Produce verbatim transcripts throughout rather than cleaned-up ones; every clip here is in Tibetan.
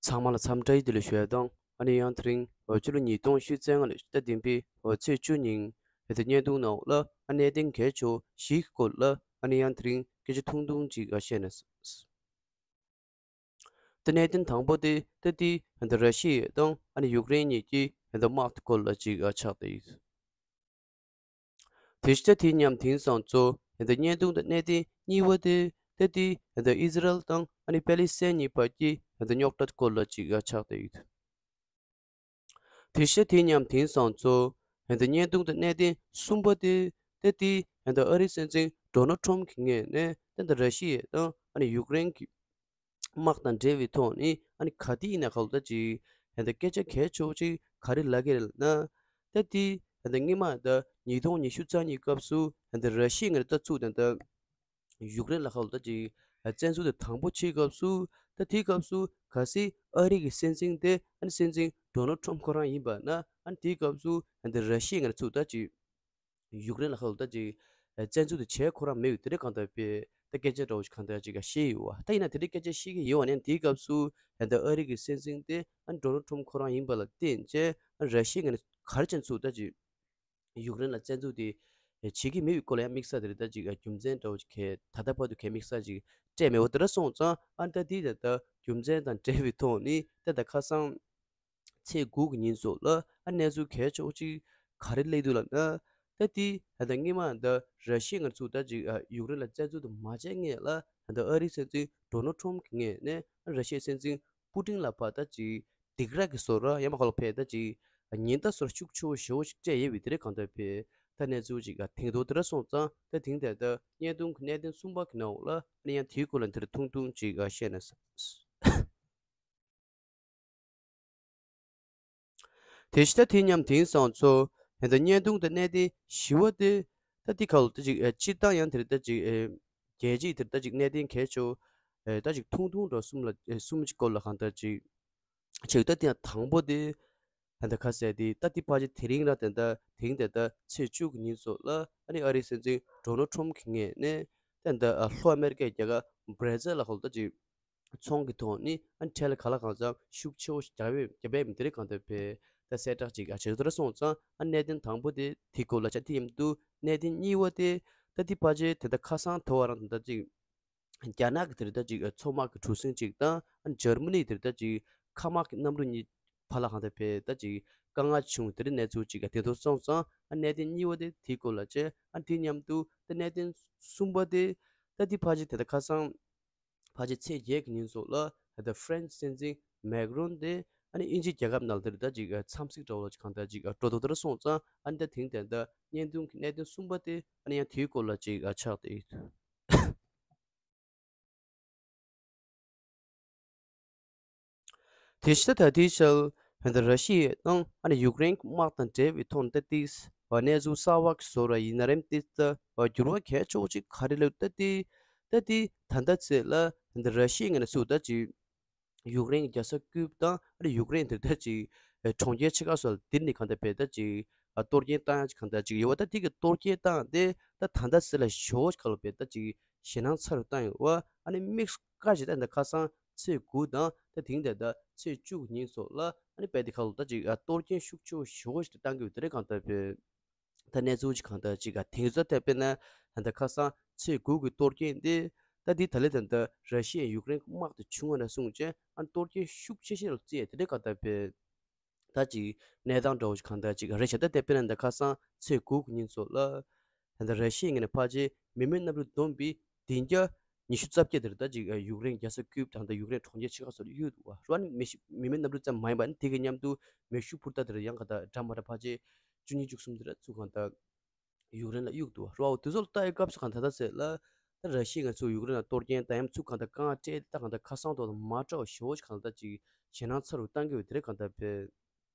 ཚང་མ་ལ་འཚམས་འདྲི་བདེ་ལེགས་ཞུ་ཡ་དང་། ཨ་ནི་ཡང་དེ་རིང་ཕྱི་ལོ་ཉིས་སྟོང་ཉི་ཤུ་རྩ་ལྔ་ལོའི་ཕྱི་ཟླ་བདུན་པའི་ཚེས་བཅུ་ཉིན་ཨ་ད་བརྙན་ཐུང་ནང་ལ་ཨ་གནད་དོན་གལ་ཆེ་བཞི་གི་སྐོར་ལ་ཨ་ནི་ཡང་དེ་རིང་སྐད་ཆ་ཐུང་ཐུང་ཅིག་ཨ་བཤད་ན། ད་གནད་དོན་དང་པོ་དེ་ད་དེ་ཨ་ད་ར་ཤི་ཡ་དང་ཨ་ནི་ཡུཀ་རེན་གཉིས་ཀྱི་ཨ་ད་དམག་དེ་སྐོར་ལ་ཅིག་ཨ་ཆགས་བསྡད་ཡོད། དེ་ཕྱི་ཟླ་དེ་མཉམ་དེང་སང་ཚོ་ཨ་ད་བརྙན་ཐུང་དང་གནད་དོན་གཉིས་པ་དེ་ད་དེ་ཨ་ད་ཨི་ཟི་རལ་དང་ཨ་ནི་པེ་ལི་སི་ཐན་གཉིས་བར་གྱི་ཨ་ད་རྙོག་དྲ་སྐོར་ལ་ཅིག་ཨ་ཆགས་བསྡད་ཡོད། དེ་ཕྱི་ཟླ་དེ་མཉམ་དེང་སང་ཚོ་ཨ་ད་བརྙན་ཐུང་དང་གནད་དོན་གསུམ་པ་དེ་ད་དེ་ཨ་ད་ཨ་རིའི་སྲིད་འཛིན་ཌོ་ནལ་ཊམ་གྱི་ངོས་ནས་ད་ད་ར་ཤི་ཡ་དང་ཨ་ནི་ཡུཀ་རེན་གྱི་དམག་དང་འབྲེལ་བའི་ཐོག་ནས་ཨ་ནི་ག་དུས་ཡིན་ན་ག་ལ་ད་ཅིག་ཨ་ད་སྐད་ཆ་གལ་ཆེ་བོ་ཅིག་ག་རེ་ལབ་ཀྱི་རེད་ལབ་ན། ད་དེ་ཨ་ད་སྔོན་མ་ད་ཉིས་སྟོང་ཉི་ཤུ་རྩ་གཉིས་སྐབས་སུ་ཨ་ད་ར་ཤི་ཡ་ངོས་ནས་ད་ཚུགས་དང་ད་ཡུཀ་རེན་ལ་ག་ལ་ད་ཅིག་བཙན་འཛུལ་དེ་དང་པོ་བྱེད་སྐབས་སུ་ད་དེའི་སྐབས་སུ་གལ་སྲིད་ཨ་རི་གི་སྲིད་འཛིན་དེ་ཨ་ནི་སྲིད་འཛིན་ཌོ་ནལ་ཊམ་ཁོ་རང་ཡིན་པ་ན་ཨ་ནི་དེའི་སྐབས་སུ་ཨ་ད་ར་ཤི་ཡ་ངོས་ནས་ཚུགས་ད་ཅིག་ཡུཀ་རེན་ལ་ཧ་ལོ་ད་ཅིག་བཙན་འཛུལ་དེ་བྱས་ཁོ་རང་མེད་པའི་དེ་རེད་གང་ལྟར་པའི་ད་སྐད་ཆ་འདྲ་བོ་ཞིག་གང་ལྟར་ཅིག་བཤད་ཡོད་བ། ད་ཡིན་ན་དེ་འདྲའི་སྐད་ཆ་བཤད་ཀྱི་ཡོད་བ་ནས་དེའི་སྐབས་སུ་ད་ཨ་རི་གི་སྲིད་འཛིན་དེ་ཨ་ཌོ་ནལ་ཊམ་ཁོ་རང་ཡིན་པ་ལ་བརྟེན་བྱས་ཨ་ར་ཤི་ཡ་ངོས་ནས་ག་རེ་བྱས་ཚུགས་ད་ཅིག་ཡུཀ་རེན་ལ་བཙན་འཛུལ་དེ་བྱེད་ཀྱི་མེད་པའི་སྐོར་ལ་ཡང་དམིགས་བསལ་དེ་རེད་ད་ཅིག་རྒྱུ་མཚན་འདྲ་བོ་ཞིག་གས་ད་ལྟ་བར་དུ་གས་དམིགས་བསལ་ཅིག་སྤྲད་མེད་བ། དེ་འདྲ་སོང་ཙང་ཨ་ད་དེ་ད་ལྟ་རྒྱུ་མཚན་དང་འབྲེལ་བའི་ཐོག་ནས་ད་ད་ཁ་སང་ཚེས་དགུ་གི་ཉིན་སོགས་ལ་ཨ་གནས་ཚུལ་གལ་ཆེ་བོ་ཅིག་ག་རེ་སླེབས་འདུག་ལབ་ན། ད་དེ་ད་ལྟ་སྔོན་མ་ད་ར་ཤི་ཡ་ངོས་ཚུགས་ད་ཅིག་ཡུཀ་རེན་ལ་བཙན་འཛུལ་དུ་མ་བྱས་སྔོན་ལ་ད་ཨ་རིའི་སྲིད་འཛིན་ཌོ་ནལ་ཊམ་གྱི་ངོས་ནས་ར་ཤི་ཡའི་སྲིད་འཛིན་པུ་ཏིན་ལ་ཕར་ད་ཅིག་སྡིགས་ར་གི་བཟོ་འདྲ་ཡང་མ་ག་ལ་ཕར་ད་ཅིག་ཉེན་བརྡ་བཟོ་འདྲ་ཤུགས་ཆེ་བོ་ཞེ་བོ་ཞིག་སྤྲད་ཡོད་པའི་དེ་རེད་གང་ལྟར་པའི་ད་གནས་ཚུལ་ཅིག་དེང་ཐོག་དེ་འདྲ་སོང་ཙང་ད་དེང་ད་ལྟ་བརྙན་ཐུང་གི་གནད་དོན་གསུམ་པ་གི་ནང་ལ་ཨ་ནི་ཡང་དེའི་སྐོར་ལ་འདིར་ཐུང་ཐུང་ཅིག་བཤད་ན། དེ་ཕྱི་ཟླ་དེ་མཉམ་དེང་སང་ཚོ་ད་ལྟ་བརྙན་ཐུང་དང་གནད་དོན་བཞི་བ་དེ་ད་དེ་ག་ལ་ད་ཅིག་སྤྱིར་བཏང་ཡང་དེ་རེད་ད་ཅིག་རྒྱལ་སྤྱིའི་དེ་རེད་ད་ཅིག་གནད་དོན་གལ་ཆེ་བོ་ད་ཅིག་ཐུང་ཐུང་འདྲ་གསུམ་ལ་གསུམ་གྱི་སྐོར་ལ་གང་ལྟར་ཅིག་ཆེ་ད་དེ་ཡང་དང་པོ་དེ་ད་ལྟ་ཁ་གསལ་དེ་ད་དེ་ཕལ་ཆེར་དེ་རིང་ར་ད་ལྟ་དེང་ད་ལྟ་ཚེས་བཅུ་གི་ཉིན་སོགས་ལ་ཨ་ནི་ཨ་རིའི་སྲིད་འཛིན་ཌོ་ནལ་ཊམ་གྱི་ངོས་ནས་ད་ལྟ་ལྷོ་ཨ་མེ་རི་ཀའི་རྒྱལ་ཁབ་བྷ་ར་ཛིལ་ལ་ག་ལ་ད་ཅིག་ཚོང་གི་ཐོག་ནས་ཨ་ནི་ཁྲལ་ག་ལ་གང་འཚམ་ཤུགས་ཆེ་བོ་ཞིག་རྒྱག་ཡོད་རྒྱབ་ཡོད་མི་དེ་རེད་གང་ལྟར་པའི་ད་གསལ་བསྒྲགས་ཅིག་ཨ་བྱེད་དུ་ར་སོང་ཙང་ཨ་གནད་དོན་དང་པོ་དེ་དེ་སྐོར་ལ་ཆ་དེ་ཡིན་དུས་གནད་དོན་གཉིས་པ་དེ་ད་དེ་ཕལ་ཆེར་དེ་ད་ཁ་སང་དེ་བ་རང་དེ་ད་ཅིག་རྒྱ་ནག་གི་དེ་རེད་ད་ཅིག་མཚོ་དམག་གི་གྲུ་གཟིངས་ཅིག་དང་ཨ་ནི་འཇར་མ་ནི་དེ་རེད་ད་ཅིག་མཁའ་དམག་གི་གནམ་གྲུ་གཉིས་བར་ལ་གང་ལྟར་པའི་ད་ཅིག་དཀའ་ངལ་བྱུང་དེ་རེད་གནས་ཚུལ་ཅིག་དེ་ཚོ་སོང་ཙང་ཨ་གནད་དོན་གཉིས་པ་དེ་དེ་སྐོར་ལ་བྱས་ཨ་དེ་མཉམ་དུ་ད་གནད་དོན་གསུམ་པ་དེ་ད་དེ་ཕལ་ཆེར་དེ་ད་ཁ་སང་ཕལ་ཆེར་ཚེས་བརྒྱད་ཀྱི་ཉིན་སོགས་ལ་ད་ལྟ་ཧྥ་རན་སི་སྲིད་འཛིན་མེག་རོན་དེ་ཨ་ནི་དབྱིན་ཇི་རྒྱལ་ཁབ་ནང་ལ་དེར་ད་ཅིག་འཚམས་གཟིགས་འདྲ་བོ་ཅིག་གང་ལྟར་ཅིག་འགྲོ་འདུག་དེར་སོང་ཙང་ཨ་ནི་ད་དེང་དེ་ད་བརྙན་ཐུང་གི་གནད་དོན་གསུམ་པ་དེ་ཨ་ནི་ཡང་དེའི་སྐོར་ལ་ཅིག་ཆགས་ཏེ། དེ་ཕྱི་ད་ལྟའི་ཆར་ད་ལྟ་ར་ཤི་ཡ་དང་ཨ་ནི་ཡུཀ་རེན་གྱི་དམག་དང་འབྲེལ་བའི་ཐོག་ནས་ད་ཏིས་གནས་ཚུལ་གསར་བ་ཞིག་བཟོ་ར་ཡིན་ན་རེམ་ཏིས་ད་འགྱུར་བ་གལ་ཆེ་བོ་ཅིག་ག་རེ་ལབ་ད་ཏི་ད་ཏི་ད་ལྟ་ཚེ་ལ་ད་ལྟ་ར་ཤི་ཡའི་ངོས་ནས་ཚུགས་ད་ཅིག་ཡུཀ་རེན་གྱི་རྒྱལ་ས་ཀིབ་དང་ཨ་ནི་ཡུཀ་རེན་དེར་ད་ཅིག་གྲོང་ཁྱེར་ཆེ་ཁག་སོགས་ལ་དེར་ནི་གང་ལྟར་བས་ད་ཅིག་གཏོར་སྐྱོན་བཏང་ཡ་ཅིག་གང་ལྟར་ཅིག་ཡོད་པ། ད་དེ་གི་གཏོར་སྐྱོན་བཏང་དེ་ད་ད་ལྟ་ཚེ་ལ་ཞོ་ཅིག་ག་ལ་བས་ད་ཅིག་ཞེད་སྣང་ཚ་རུ་བཏང་ཡོད་པ། ཨ་ནི་དམིགས་བཀར་ཞིག་ད་ད་ཁ་སང་ཚེས་དགུ་དང་ད་དེང་དེ་ད་ཚེས་བཅུ་གི་ཉིན་སོགས་ལ་ཨ་ནི་དཔེ་དེ་ཁ་ལོ་ད་ཅིག་གཏོར་སྐྱོན་ཤུགས་ཆེ་བོ་ཞེ་པོ་ཞིག་བཏང་གི་ཡོད་དེ་རེད་གང་ལྟར་བས། ད་གནས་ཚུལ་ཅིག་གང་ལྟར་ཅིག་དེང་སང་ད་དཔེར་ན་ད་ཁ་སང་ཚེས་དགུ་གི་གཏོར་སྐྱོན་དེ་ད་དེ་ད་ལེ་ད་ད་ར་ཤི་ཡ་ཡུཀ་རེན་གྱི་དམག་དེ་བྱུང་བ་ནས་བཟུང་བྱས་ཨ་ནི་གཏོར་སྐྱོན་ཤུགས་ཆེ་ཤོས་ལ་བརྩིས་ཡོད་དེ་རེད་གང་ལྟར་བས། ད་ཅིག་གནས་སྟངས་འདྲ་བོ་ཞིག་གང་ལྟར་ཅིག་རེད་བྱས། ད་དེ་དཔེར་ན་ད་ཁ་སང་ཚེས་དགུ་གི་ཉིན་སོགས་ལ་ད་ལྟ་ར་ཤི་ཡའི་ངོས་ནས་ཕལ་ཆེར་མི་མེད་གནམ་གྲུ་བསྡོམས་པའི་བདུན་བརྒྱ་ཉི་ཤུ་རྩ་བརྒྱད་དེར་ད་ཅིག་ཡུཀ་རེན་རྒྱལ་ས་ཀིབ་དང་ད་ཡུཀ་རེན་གྲོང་ཁྱེར་ཆེ་ཁག་སོགས་ལ་གཡུགས་འདུག་བ། རོ་ཨ་ནི་མི་ཤི་མི་མེད་གནམ་གྲུ་ཙམ་མ་ཡིན་པ་ཨ་ནི་དེ་གི་མཉམ་དུ་མེ་ཤུགས་འཕུར་མདའ་དེར་ཡང་ག་ད་འདྲ་མ་འདྲ་ཕལ་ཆེར་བཅུ་གཉིས་བཅུ་གསུམ་དེར་ཚུགས་གང་ལྟར། ཡུཀ་རེན་ལ་གཡུག་འདུག་བ། རོ་ཨོ་དེ་ཚོ་ལ་ལྟ་ཡི་སྐབས་སུ་གང་ལྟར་ད་ཟེར་ལ། ད་ར་ཤི་ཡ་ང་ཚོ་ཡུཀ་རེན་ལ་གཏོར་སྐྱོན་ད་ཡམ་ཚུགས་གང་ལྟར་རྐང་སྤྲད་ད་གང་ལྟར་ཁ་སང་ཐོག་ལ་མ་འདྲ་བ་ཞེ་བོ་ཞིག་གང་ལྟར་ཅིག་ཞེད་སྣང་ཚ་རུ་བཏང་གི་ཡོད་དེ་རེད་གང་ལྟར་བས།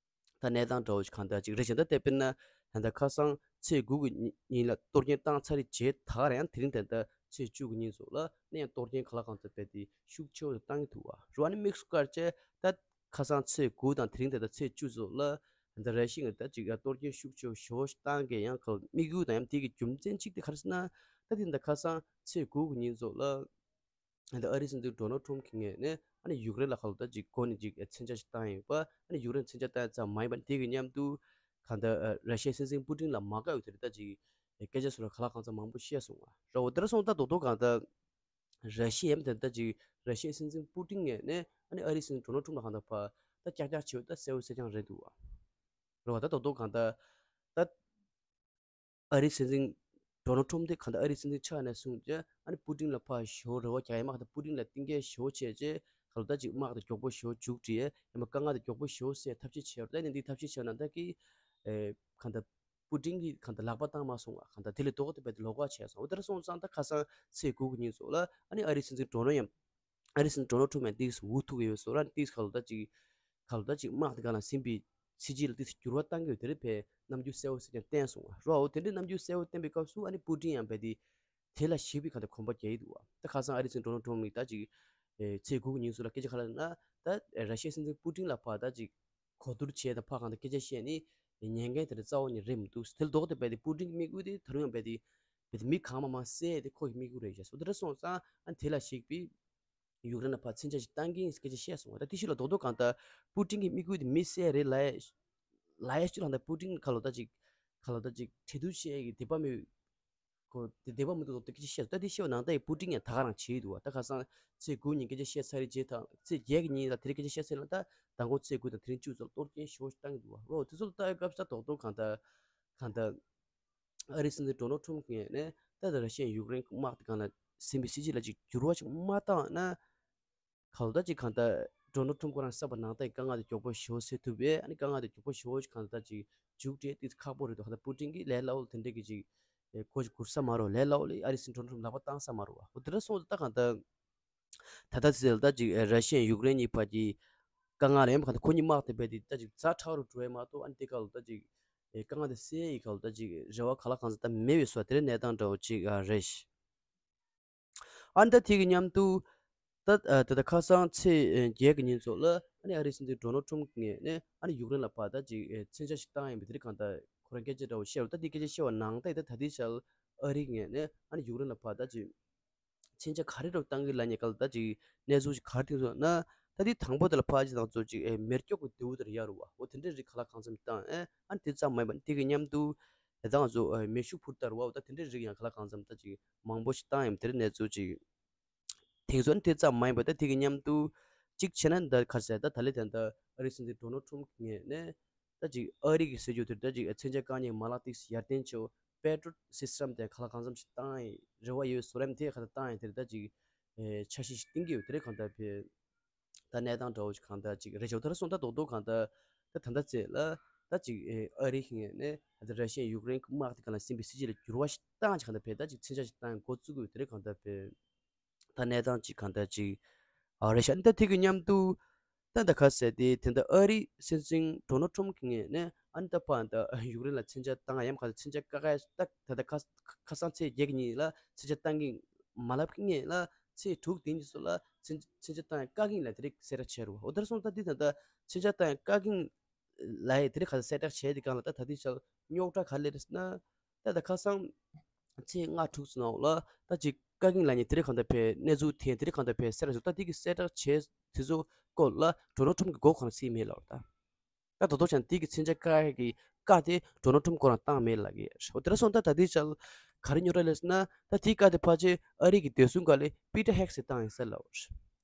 ད་གནས་སྟངས་འདྲ་བོ་ཞིག་གང་ལྟར་ཅིག་རེད་བྱས། ད་དེ་དཔེར་ན་ད་ལྟ་ཁ་སང་ཚེས་དགུ་གི་ཉིན་ལ་གཏོར་སྐྱོན་བཏང་ཚར་རེད་བྱས་ད་ག་ར་ཡང་དེ་རིང་ད་ལྟ་ཚེས་བཅུ་གི་ཉིན་སོགས་ལ་ནས་ཡང་གཏོར་སྐྱོན་ག་ལ་གང་ལྟར་བས་དེ་ཤུགས་ཆེ་བོ་བཏང་གི་འདུག་བ། རོ་ཨ་ནི་དམིགས་སུ་བཀར་བྱས་ད། ཁ་སང་ཚེས་དགུ་དང་དེ་རིང་དེ་ལྟར་ཚེས་བཅུ་ཚོ་ལ་ད་ར་ཤི་ཡ་ད་ཅིག་གཏོར་སྐྱོན་ཤུགས་ཆེ་བོ་ཞེ་བོ་ཞིག་བཏང་གི་ཡང་ཁ་དམིགས་ཡུལ་དང་ཡང་དེ་གི་རྒྱུ་མཚན་གཅིག་དེ་ག་རེ་ཟེར་ན། ད་དེ་ད་ཁ་སང་ཚེས་དགུ་གི་ཉིན་ཚོ་ལ་ ད་ཨ་རིའི་སྲིད་འཛིན་ཌོ་ནལ་ཊམ་གྱི་ངོས་ནས་ཨ་ནི་ཡུཀ་རེན་ལ་ཁ་ལོ་ད་ཅིག་འགོ་ནས་ཅིག་མཚོན་ཆ་ཞིག་བཏང་ཡོད་པ། ཨ་ནི་ཡུཀ་རེན་མཚོན་ཆ་བཏང་ཡ་ཙམ་མ་ཡིན་པ་དེ་གི་མཉམ་དུ་གང་ལྟར་ཨ་ར་ཤི་ཡའི་སྲིད་འཛིན་པུ་ཏིན་ལ་མ་དགའ་བའི་དེ་རིགས་ད་ཅིག་སྐད་ཆ་སོགས་ལ་ག་ལ་གང་འཚམ་མང་པོ་བཤད་སོང་བ་ར། འོ་དེར་སོང་ད་རྡོག་རྡོག་གང་ལྟར་ར་ཤི་ཡའི་དེ་ད་ཅིག་ར་ཤི་ཡའི་སྲིད་འཛིན་པུ་ཏིན་ངོས་ནས་ཨ་ནི་ཨ་རིའི་སྲིད་འཛིན་ཌོ་ནལ་ཊམ་ལ་གང་ལྟར་ཕར་ད་ཀྱག་ཀྱག་བྱེད་ད་གསལ་བོ་གསལ་རྐྱང་རེད་འདུག་བ། རེད་བ། ད་རྡོག་རྡོག་གང་ལྟར་ད་ཨ་རིའི་སྲིད་འཛིན་ཌོ་ནལ་ཊམ་དེ་གང་ལྟར་ཨ་རིའི་སྲིད་འཛིན་ཆགས་ནས་བཟུང་སྟེ་ཨ་ནི་པུ་ཏིན་ལ་ཕར་ཞེ་པོ་རེ་བ་རྒྱག་ཡ་མ་གཏོགས་པུ་ཏིན་ལ་གཏིང་སྐྱེལ་ཞེ་པོ་བྱས་རྗེས་ག་ལ་ད་ཅིག་དམག་དེ་མགྱོགས་པོ་ཞེ་པོ་མཇུག་སྒྲིལ་ཡ་ཡང་མ་དཀའ་ངལ་དེ་མགྱོགས་པོ་ཞེ་པོ་སེལ་ཐབས་ཤེས་བྱས་ར། ད་ནི་འདི་ཐབས་ཤེས་བྱས་ན་ད་ཀི་ཨེ་གང་ལྟར་པུ་ཏིན་གྱིས་གང་ལྟར་ལག་པ་བཏང་མ་སོང་བ། གང་ལྟར་དེ་ལས་ལྡོག་སྟེ་བས་ཏེ་ལོག་པ་བྱས་སོང་། འོ་དེར་སོང་ཙང་ད་ཁ་སང་ཚེས་དགུ་གི་ཉིན་སོགས་ལ་ཨ་ནི་ཨ་རིའི་སྲིད་འཛིན་ཌོ་ནལ་ཡང་ཨ་རིའི་སྲིད་འཛིན་ཌོ་ནལ་ཊམ་ཡང་ཏིས་འུ་ཐུག་གི་ཡོད་སོགས་ལ་ཏིས་ག་ལ་ད་ཅིག་ག་ལ་ད་ཅིག་དམག་དེ་ག་ལ་ཟིན་པའི་སྲིད་ཇུས་ལ་ཏིས་འགྱུར་བ་བཏང་གི་ཡོད། དེ་རིང་ཕར་རྣམ་འགྱུར་གསལ་བོ་གསལ་རྐྱང་བསྟན་སོང་བ་ར། འོ་དེ་འདྲའི་རྣམ་འགྱུར་གསལ་བོ་བསྟན་པའི་སྐབས་སུ་ཨ་ནི་པུ་ཏིན་ཡང་བས་ཏེ་དེ་ལ་ཞིག་པའི་ག་ལ་གོམ་པ་རྒྱག་གི་འདུག་བ། ད་ཁ་སང་ཨ་རིའི་སྲིད་འཛིན་ཌོ་ནལ་ཊམ་གྱིས་ད་ཅིག་ཨེ་ཚེས་དགུ་གི་ཉིན་སུ་ལ་སྐད་ཆ་ག་ལ་ན་ད་ཨེ་ར་ཤི་ཡའི་སྲིད་འཛིན་པུ་ཏིན་ལ་ཕར་ད་ཅིག་གོ་བསྡུར་བྱས་དང་ཕར་གང་ལྟར་སྐད་ཆ་བཤད་ནི་ཉན་མཁན་དེ་འདྲ་རྩ་བ་ནས་རེད་མི་འདུག། དེ་ལ་ལྡོག་སྟེ་བས་ཏེ་པུ་ཏིན་གྱི་དམིགས་ཡུལ་དེ་ད་རུང་ཡང་བས་ཏེ་བས་ཏེ་མི་གང་མང་མང་བསད་དེ་ཁོ་གི་དམིགས་ཡུལ་རེད་ཤག་སོ། དེ་འདྲ་སོང་ཙང་ཨ་ནི་དེ་ལ་ཞིག་པའི་ཡུཀ་རེན་ལ་ཕར་མཚོན་ཆ་ཞིག་བཏང་གིན་སྐད་ཆ་བཤད་སོང་བ། ད་དེ་ཞིག་ལ་རྡོག་རྡོག་གང་ལྟར་པུ་ཏིན་གྱི་དམིགས་ཡུལ་དེ་མི་བསད་རེད་ལབ་ཡ་ལབ་ཡ་ཞིག་ལ་ད་པུ་ཏིན་ག་ལ་ད་ཅིག་ག་ལ་ད་ཅིག་གྲོས་བསྡུར་བྱེད་ཡ་གི་འདོད་པ་མེད། ཁོ་དེ་འདོད་པ་མི་འདུག་ལབ་སྟེ་སྐད་ཆ་བཤད། ད་དེ་བཤད་པ་ནང་ལྟར་ཡི་པུ་ཏིན་ཡང་ད་ག་རང་བྱེད་ཀྱི་འདུག་བ། ད་ཁ་སང་ཚེས་དགུ་ཉིན་སྐད་ཆ་བཤད་ཚར་རེད་རྗེས་དང་ཚེས་བརྒྱད་ཀྱི་ཉིན་ལ་དེ་རིང་སྐད་ཆ་བཤད་ཚར་ན་ད་མདང་དགོང་ཚེས་དགུ་དང་དེ་རིང་བཅུ་ཚོ་གཏོར་སྐྱོན་ཞེ་པོ་ཞིག་བཏང་གི་འདུག་བ། འོ་དེ་ཚོ་ལ་ལྟ་བའི་སྐབས་སུ་ད་རྡོག་རྡོག་གང་ལྟར་གང་ལྟར་ཨ་རིའི་སྲིད་འཛིན་ཌོ་ནལ་ཊམ་གྱི་ངོས་ནས་ད་ལྟ་ར་ཤི་ཡས་ཡུཀ་རེན་དམག་དེ་གང་ལ་ཟིན་པའི་སྲིད་ཇུས་ལ་ཅིག་འགྱུར་བ་ཞིག་མ་བཏང་ན། ག་ལ་ད་ཅིག་གང་ལྟར་ཌོ་ནལ་ཊམ་ཁོ་རང་བསམ་པ་ནང་ལྟར་དཀའ་ངལ་དེ་མགྱོགས་པོ་ཞེ་པོ་སེལ་ཐུབ་པས། ཨ་ནི་དཀའ་ངལ་དེ་མགྱོགས་པོ་ཞེ་པོ་ཞིག་གང་ལྟར་ཅིག་མཇུག་སྒྲིལ་དེ་ཁག་པོ་རེད་འདུག། གང་ལྟར་པུ་ཏིན་གྱིས་ལས་སླ་བོ་དེ་འདྲ་གི་ཅིག་ཨེ་གོ་ཅིག་སྒུར་ས་མ་རེད། ལས་སླ་བོ་ལ་ཨ་རིའི་སྲིད་འཛིན་ཌོ་ནལ་ཊམ་ལག་པ་བཏང་ས་མ་རེད་བ། འོ་དེ་འདྲ་སོང་ཙང་ད་གང་ལྟར་ད་ལྟ་ཚེ་ལ་ད་ཅིག་ཨེ་ར་ཤི་ཡ་ཡུཀ་རེན་གཉིས་བར་གྱི་དཀའ་ངལ་ལ་ཡང་གང་ལྟར་ཁོ་གཉིས་དམག་དེ་རྦད་དེ་ད་ཅིག་ཛ་དྲག་རུ་འགྲོ་ཡ་མ་གཏོགས། ཨ་ནི་དེ་ག་ལ་ད་ཅིག་ཨེ་དཀའ་ངལ་དེ་སེལ་ཡ་ག་ལ་ད་ཅིག་རེ་བ་ག་ལ་གང་འཚམ་ད་མེད་པའི་བཟོ་དེ་འདྲའི་གནས་སྟངས་འདྲ་བོ་ཅིག་ཨ་རེད། ཨ་ནི་ད་དེ་གི་མཉམ་དུ་ད་ཨ་ད་ལྟ་ཁ་སང་ཚེས་ཨ་བརྒྱད་ཀྱི་ཉིན་ཚོ་ལ་ཨ་ནི་ཨ་རིའི་སྲིད་འཛིན་ཌོ་ནལ་ཊམ་གྱི་ངོས་ནས་ཨ་ནི་ཡུཀ་རེན་ལ་ཕར་ད་ཅིག་ཨ་མཚོན་ཆ་ཞིག་བཏང་ཡིན་པའི་དེ་རིང་གང་ལྟར་ཁོ་རང་སྐད་ཆ་འདྲ་བོ་བཤད་རུ། ད་དེ་སྐད་ཆ་བཤད་པ་ནང་ལྟར་ད་ད་ལྟའི་ཆར་ཨ་རིའི་ངོས་ནས་ཨ་ནི་ཡུཀ་རེན་ལ་ཕར་ད་ཅིག་མཚོན་ཆ་ག་རེ་འདྲ་བོ་བཏང་གི་ལབ་ནས་ག་ལ་ད་ཅིག་གནས་ཚུལ་ཞིག་ག་རེ་ཐོན་སོང་ན། ད་དེ་དང་པོ་དེ་ལ་ཕར་ཅིག་དང་ཚོ་ཅིག་ཨེ་མེ་སྒྱོགས་ཀྱི་རྡེའུ་དེར་ཡར་རུ་བ། འོ་དེ་འདྲའི་རིགས་ག་ལ་གང་འཚམ་བཏང་། ཨེ་ཨ་ནི་དེ་ཙམ་མ་ཡིན་པ་དེ་གི་མཉམ་དུ་དེ་དང་ཚོ་ཨེ་མེ་ཤུགས་འཕུར་དར་བ། འོ་ད་དེ་འདྲའི་རིགས་ཡང་ག་ལ་གང་འཚམ་ད་ཅིག་མང་པོ་ཞིག་བཏང་ཡིན་པ་དེ་རིགས་གནས་ཚུལ་ཅིག་ཐེངས་སོ་ནི་དེ་ཙམ་མ་ཡིན་པ་ད་དེ་གི་མཉམ་དུ་གཅིག་བྱས་ན་ད་ག་རེ་ཟེར། ད་ད་ལེ་དེ་ད་ཨ་རིའི་སྲིད་འཛིན་ཌོ་ནལ་ཊམ་ངོས་ནས་ད་ཅིག་ཨ་རི་གི་ཟེར་རྒྱུ་དེར་ད་ཅིག་མཚོན་ཆ་བཀག་ཉེན་མ་ལག་ཏིག་ཡར་ཐོན་ཆེ་བོ་པེ་ཊྲོ་ཊི་སིས་ཊམ་དེ་ག་ལ་གང་འཚམ་ཞིག་བཏང་ཡིན་རེ་བ་ཡོད་བཟོ་རེད། དེ་ག་ལ་བཏང་ཡིན་དེར་ད་ཅིག་ཨེ་འཆར་གཞི་ཞིག་བཏིང་གི་ཡོད། དེ་རེད་གང་ལྟར་བས་ད་གནས་སྟངས་འདྲ་བོ་ཞིག་གང་ལྟར་ཅིག་རེ་ཆེ་བོ་དེར་སོང་ད་རྡོག་རྡོག་གང་ལྟར་ད་ད་ལྟ་ཚེ་ལ་ད་ཅིག་ཨེ་ཨ་རི་ངོས་ནས་ད་ར་ཤི་ཡ་ཡུཀ་རེན་དམག་དེ་ག་ལ་ཟིན་པའི་སྲིད་ཇུས་ལ་འགྱུར་བ་ཞིག་བཏང་ཅིག་གང་ལྟར་བས་ད་ཅིག་མཚོན་ཆ་ཞིག་བཏང་འགོ་བཙུགས་དགོས། དེ་རེད་གང་ལྟར་བས། ད་གནས་སྟངས་ཅིག་གང་ལྟར་ཅིག་ཨ་རེད་ཤག། ད་དེ་གི་མཉམ་དུ་ད་ད་ག་ཟེར་ཏེ་དེ་འདྲ་ཨ་རིའི་སྲིད་འཛིན་ཌོ་ནལ་ཊམ་གྱི་ངོས་ནས་ཨ་ནི་ད་ཕར་ད་ཡུཀ་རེན་ལ་མཚོན་ཆ་བཏང་ཡ་མ་ག་ཚོད་མཚོན་ཆ་བཀག་ཡ་ད་ད་ད་ཁ་ཁ་སང་ཚེས་བརྒྱད་ཀྱི་ཉིན་ལ་མཚོན་ཆ་བཏང་གི་མ་ལབ་ཀྱི་ངེས་ལ་ཚེས་དྲུག་དེ་ཉིན་སོགས་ལ་མཚོན་མཚོན་ཆ་བཏང་ཡ་བཀག་གི་ལ་དེ་རིགས་གསལ་བསྒྲགས་བྱས་རུ་བ། འོ་དེར་སོང་ད་དེ་ད་ད་མཚོན་ཆ་བཏང་ཡ་བཀག་གི་ལ་ཡི་དེ་རིགས་ག་ཚོད་གསལ་བསྒྲགས་བྱས་དེ་གང་ལ་ད་ད་དེ་ཆ་རྙོག་དྲ་ག་ལེར་ན། ད་ད་ཁ་སང་ཚེས་ལྔ་དྲུག་ཙམ་ནང་ལ་ད་ཅིག་བཀའ་དགིང་ལ་ཉེ་དེ་རིང་གང་ལྟར་བས་གནས་ཚུལ་འཐེན་དེ་རིང་གང་ལྟར་བས་གསལ་བསྒྲགས་ད་དེ་གི་གསལ་བསྒྲགས་བྱས་དེ་ཚོ་སྐོར་ལ་ཌོ་ནལ་ཊམ་གི་མགོ་གང་ཚིག་མེད་ལ། ད་ད་དོ་དོ་ཆང་དེ་གི་མཚོན་ཆ་བཀག་གི་བཀའ་དེ་ཌོ་ནལ་ཊམ་ཁོ་རང་བཏང་མེད་ལ་གི་འོ་དེ་ར་སོང་ད་ད་དེ་ཆ་ག་རེ་ཉོ་ར་ལས་ན་ད་དེ་བཀའ་དེ་ཕལ་ཆེར་ཨ་རི་གི་བདེ་སྲུང་སྒང་ལས་པི་ཊར་ཧེག་སི་བཏང་ཡིན་ས་ལ་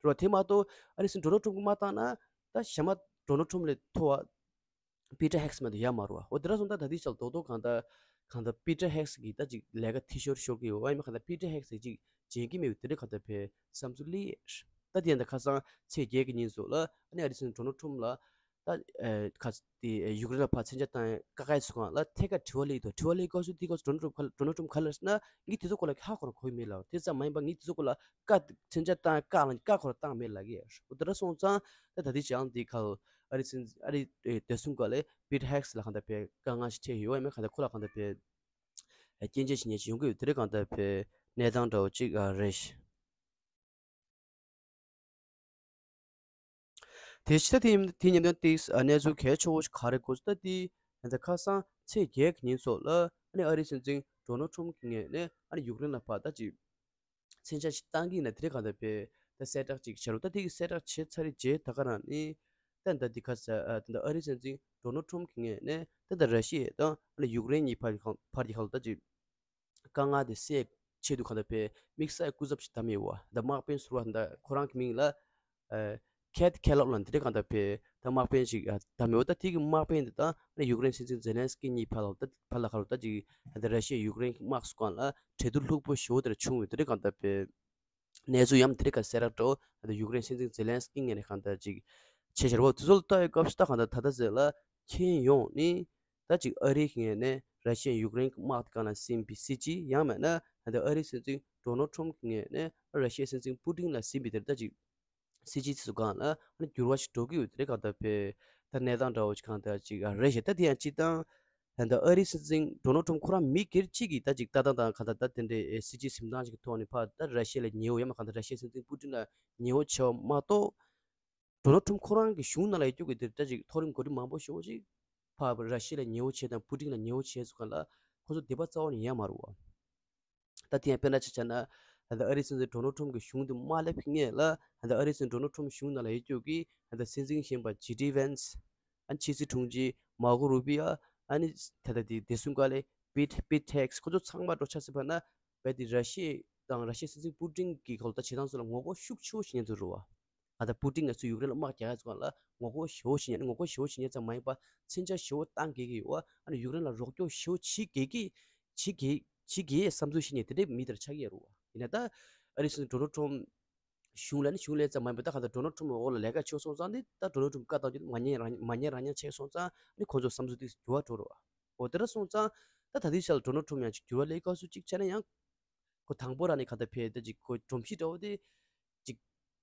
རོ། དེ་མ་གཏོགས་ཨ་རི་སྲིད་ཌོ་ནལ་ཊམ་གི་མ་བཏང་ན་ད་གཞན་མ་ཌོ་ནལ་ཊམ་ལས་མཐོ་བ། པི་ཊར་ཧེག་སི་མ་གཏོགས་ཡ་མ་རུ་བ། འོ་དེ་ར་སོང་ད་ད་དེ་ཆ་རྡོག་རྡོག་གང་ལྟར་གང་ལྟར་པི་ཊར་ཧེག་སི་གི་ད་ཅིག་ལས་ཀ་འཐུས་ཤོར་ཤོར་གི་ཡོད་བ་ཡིན་མ་གང་ལྟར་པི་ཊར་ཧེག་སི་ཅིག་བྱེད་ཀྱི་མེད་པའི་དེ་འདྲ་གང་ལྟར་བས་བསམ་ཚུལ་ལི་ཡེ། ད་དེ་ཡང་ད་ཁ་སང་ཚེས་བརྒྱད་ཀྱི་ཉིན་སོགས་ལ་ཨ་ནི་ཨ་རི་སྲིད་ཌོ་ནལ་ཊམ་ལ་ད་ཨེ་ཁ་དེ་ཡུཀ་རེན་ལ་ཕར་མཚོན་ཆ་བཏང་བཀག་ཁ་སུ་གང་ལ་ཐད་ཀར་དྲི་བ་སླེབས་འདུག། དྲི་བ་སླེབས་སྐབས་སུ་དེ་སྐབས་སུ་ཌོ་ནལ་ཊམ་ཌོ་ནལ་ཊམ་ག་ལ་ཟེར་ན་ངས་དེ་ཚོ་སྐོར་ལ་ཧ་གོ་ར་གོ་ཡི་མེད་ལ། དེ་ཙམ་མ་ཡིན་པ་ངས་དེ་ཚོ་སྐོར་ལ་བཀའ་མཚོན་ཆ་བཏང་བཀའ་ལ་བཀའ་ཁོ་ར་བཏང་མེད་ལ་གི་འོ་དེ་འདྲ་སོང་ཙང་ད་ད་ལྟའི་ཆ་ཡང་འདི་ཁ་ཨ་རི་སྲིད་ཨ་རི་བདེ་སྲུང་སྒང་ལས་པི་ཊར་ཧེག་སི་ལ་གང་ལྟར་བས་དཀའ་ངལ་ཞིག་འཕྲད་ཡོད་ཡ་མེད་གང་ལྟར་ཁོ་ལ་གང་ལྟར་བས་སྐྱོན་བརྗོད་ཞིག་ཉེ་ཞིག་ཡོང་གི་ཡོད། དེ་རིང་གང་ལྟར་བས་གནས་སྟངས་འདྲ་བོ་ཅིག་རེད། དེ་ཕྱི་ད་དེ་དེ་ཉིན་དོན་ཏིག་གནས་ཚུལ་གལ་ཆེ་བོ་ཞིག་ག་རེ་གོ་ད་དེ་ད་ཁ་སང་ཚེས་བརྒྱད་ཀྱི་ཉིན་སོགས་ལ་ཨ་ནི་ཨ་རི་སྲིད་འཛིན་ཌོ་ནལ་ཊམ་གྱི་ངོས་ནས་ཨ་ནི་ཡུཀ་རེན་ལ་ཕར་ད་ཅིག་ མཚོན་ཆ་ཞིག་བཏང་གི་ཡིན་ན་དེ་རིང་གང་ལྟར་བས་ད་གསལ་བསྒྲགས་ཅིག་བྱ་རོགས། ད་དེ་གི་གསལ་བསྒྲགས་བྱས་ཚར་རྗེས་ད་ག་རང་ནི་ད་ད་འདི་ཁ་ས་ད་ད་ཨ་རིའི་སྲིད་འཛིན་ཌོ་ནལ་ཊམ་གི་ངོས་ནས་ད་ད་ར་ཤི་ཡ་དང་ཨ་ནི་ཡུཀ་རེན་གཉིས་བར་གྱི་བར་གྱི་ཁ་ལོ་ད་ཅིག་དཀའ་ངལ་དེ་སེལ་ཆེད་དུ་གང་ལྟར་བས་དམིགས་བསལ་སྐུ་ཚབ་ཞིག་བདམས་ཡོད་པ། ད་དམག་དཔོན་ཟུར་པ་ད་ཁོ་རང་གི་མིང་ལ་ཨ་ཁེ་ཐི་ཁེ་ལོག་ལ་འདི་འདྲའི་གང་ལྟར་བས་ད་དམག་དཔོན་ཞིག་ཨ་བདམས་ཡོད། ད་དེ་གི་དམག་དཔོན་དེ་དང་ཨ་ནི་ཡུཀ་རེན་སྲིད་འཛིན་ཛེ་ལན་སི་ཀི་གཉིས་བར་ལ་ད་བར་ལ་ཁ་ལོ་ད་ཅིག་ད་ར་ཤི་ཡ་ཡུཀ་རེན་གྱི་དམག་སོགས་སྒང་ལ་འབྲེལ་མཐུད་ལྷུག་པོ་ཞེ་པོ་དེ་འདྲ་བྱུང་ཡོད། དེ་འདྲའི་གང་ལྟར་བས་གནས་ཚུལ་ཡང་དེ་རིང་ག་གསལ་བསྒྲགས་འགྲོ། ད་ཡུཀ་རེན་སྲིད་འཛིན་ཛེ་ལན་སི་ཀི་ངོས་ནས་གང་ལྟར་ཅིག་བྱས་བཞག་པ་དེ་ཚོ་ལ་ལྟ་བའི་སྐབས་སུ་ད་གང་ལྟར་ད་ལྟ་ཟེར་ལ་ཁྱེད་ཡོང་ནི་ད་ཅིག་ཨ་རིའི་ངོས་ནས་ར་ཤི་ཡ་ཡུཀ་རེན་དམག་དེ་སྒང་ལ་ཟིན་པའི་སྲིད་ཇུས། ཡང་མིན་ན་ད་ལྟ་ཨ་རིའི་སྲིད་འཛིན་ཌོ་ནལ་ཊམ་གྱི་ངོས་ནས་ར་ཤི་ཡའི་སྲིད་འཛིན་པུ་ཏིན་ལ་ཟིན་པའི་དེར་ད་ཅིག་སྲིད་ཇུས་དེ་ཚོ་སྒང་ལ་ཨ་ནི་འགྱུར་བ་ཞིག་འགྲོ་གི་ཡོད་དེ་རེད། གང་ལྟར་བས་ད་གནས་སྟངས་འདྲ་བོ་ཞིག་གང་ལྟར་ཅིག་རེད་ཤག་ད་དེ་ཡང་སྤྱིར་བཏང་ད་ལྟ་ཨ་རིའི་སྲིད་འཛིན་ཌོ་ནལ་ཊམ་ཁོ་རང་མི་སྒེར་གཅིག་གིས་ད་ཅིག་ལྟ་སྟངས་དང་གང་ལྟར་ད་དེ་འདྲའི་སྲིད་ཇུས་འཛིན་སྟངས་ཤིག་གི་ཐོག་ནས་ཕར་ད་ར་ཤི་ཡ་ལ་ཉེ་བོ་ཡང་མིན་ན་གང་ལྟར་ར་ཤི་ཡའི་སྲིད་འཛིན་པུ་ཏིན་ལ་ཉེ་བོ་བྱས་པ་མ་གཏོགས། ཌོ་ནལ་ཊམ་ཁོ་རང་གི་གཞུང་ནང་ལ་ཡོད་རྒྱུ་གི་དེ་ལྟ་ཅིག་མཐོ་རིམ་འགོ་ཁྲིད་མང་པོ་ཞེ་པོ་ཅིག་ཕར་ར་ཤི་ཡ་ལ་ཉེ་བོ་བྱས་དང་པུ་ཏིན་ལ་ཉེ་བོ་བྱས་ཚུལ་སྒང་ལ་ཁོ་ཚོ་དད་པ་རྩ་བ་ནས་ཡོད་མ་རེད་པ། ད་དེ་ཡང་དཔེར་ན་ཆ་བཞག་ན་ད་ལྟ་ཨ་རིའི་སྲིད་འཛིན་ཌོ་ནལ་ཊམ་གྱི་གཞུང་དེ་མ་སླེབས་སྔོན་ལ་ད་ལྟ་ཨ་རིའི་སྲིད་འཛིན་ཌོ་ནལ་ཊམ་གཞུང་ནང་ལ་ཡོད་རྒྱུ་གི་ད་ལྟ་སྲིད་འཛིན་གཞོན་པ་ཇེ་ཌི་ཝན་སི། ཨ་ནི་ཕྱི་སྲིད་དྲུང་ཆེ་མར་ཀོ་རུ་བི་ཡོ། ཨ་ནི་ད་ལྟ་དེ་བདེ་སྲུང་བཀའ་བློན་པིཊ་པིཊ་ཧེག་སི། ཁོ་ཚོ་ཚང་མ་འགྲོ་ཆ་སྲིད་པ་ན་རྦད་དེ་ར་ཤི་ཡ་དང་ར་ཤི་ཡའི་སྲིད་འཛིན་པུ་ཏིན་གྱི་ཁ་ལོ་ད་བྱེད་སྟངས་ཚོ་ལ་ངོ་རྒོལ་ཤུགས་ཆེ་བོ་བྱེད་མཁན་ཚོ་རེད་པ། ད་ལྟ་པུ་ཏིན་ང་ཚོས་ཡུཀ་རེན་ལ་དམག་རྒྱག་ཡ་ཚོ་ལ་ངོ་རྒོལ་ཞེ་པོ་བྱེད་མཁན། ངོ་རྒོལ་ཞེ་པོ་བྱེད་མཁན་ཙམ་མ་ཡིན་པ་མཚོན་ཆ་ཞེ་པོ་བཏང་གི་ཡོད། ཨ་ནི་ཡུཀ་རེན་ལ་རོགས་སྐྱོར་ཞེ་པོ་བྱེད་དགོས་ཀྱི་བྱེད་དགོས་བྱེད་དགོས་བསམ་ཚུལ་བཤད་མཁན་དེ་འདྲའི་མི་དེར་ཆགས་ཀྱི་ཡོད་རེད་པ། ཡིན་ན་ད་ཨ་རིའི་སྲིད་འཛིན་ཌོ་ནལ་ཊམ་གཞུང་ལ་ནི་གཞུང་ལས་ཙམ་མ་ཡིན་པ་ད་གང་ལྟར་ཌོ་ནལ་ཊམ་འོག་ལ་ལས་ཀ་བྱས་སོང་ཙང་ནི་ད་ཌོ་ནལ་ཊམ་བཀའ་བཏང་རྒྱུ་མ་ཉན་རང་མ་ཉན་རང་ཉན་བྱས་སོང་ཙང་ནི་ཁོང་ཚོ་བསམ་ཚུལ་དེ་འགྱུར་བ་འགྲོ་རེད་པ། འོ་དེ་འདྲ་སོང་ཙང་ད་ད་ལྟའི་ཆར་ལ་ཌོ་ནལ་ཊམ་ཡང་ཅིག་འགྱུར་བ་སླེབས་སྐབས་སུ་གཅིག་བྱས་ན་ཡང་ཁོ་དང་པོ་རང་ནས་གང་ལྟར་བས་ད་ཅིག་ཁོ་སྒྲོམ་གཞི་འདྲ་བོ་དེ་ཅིག་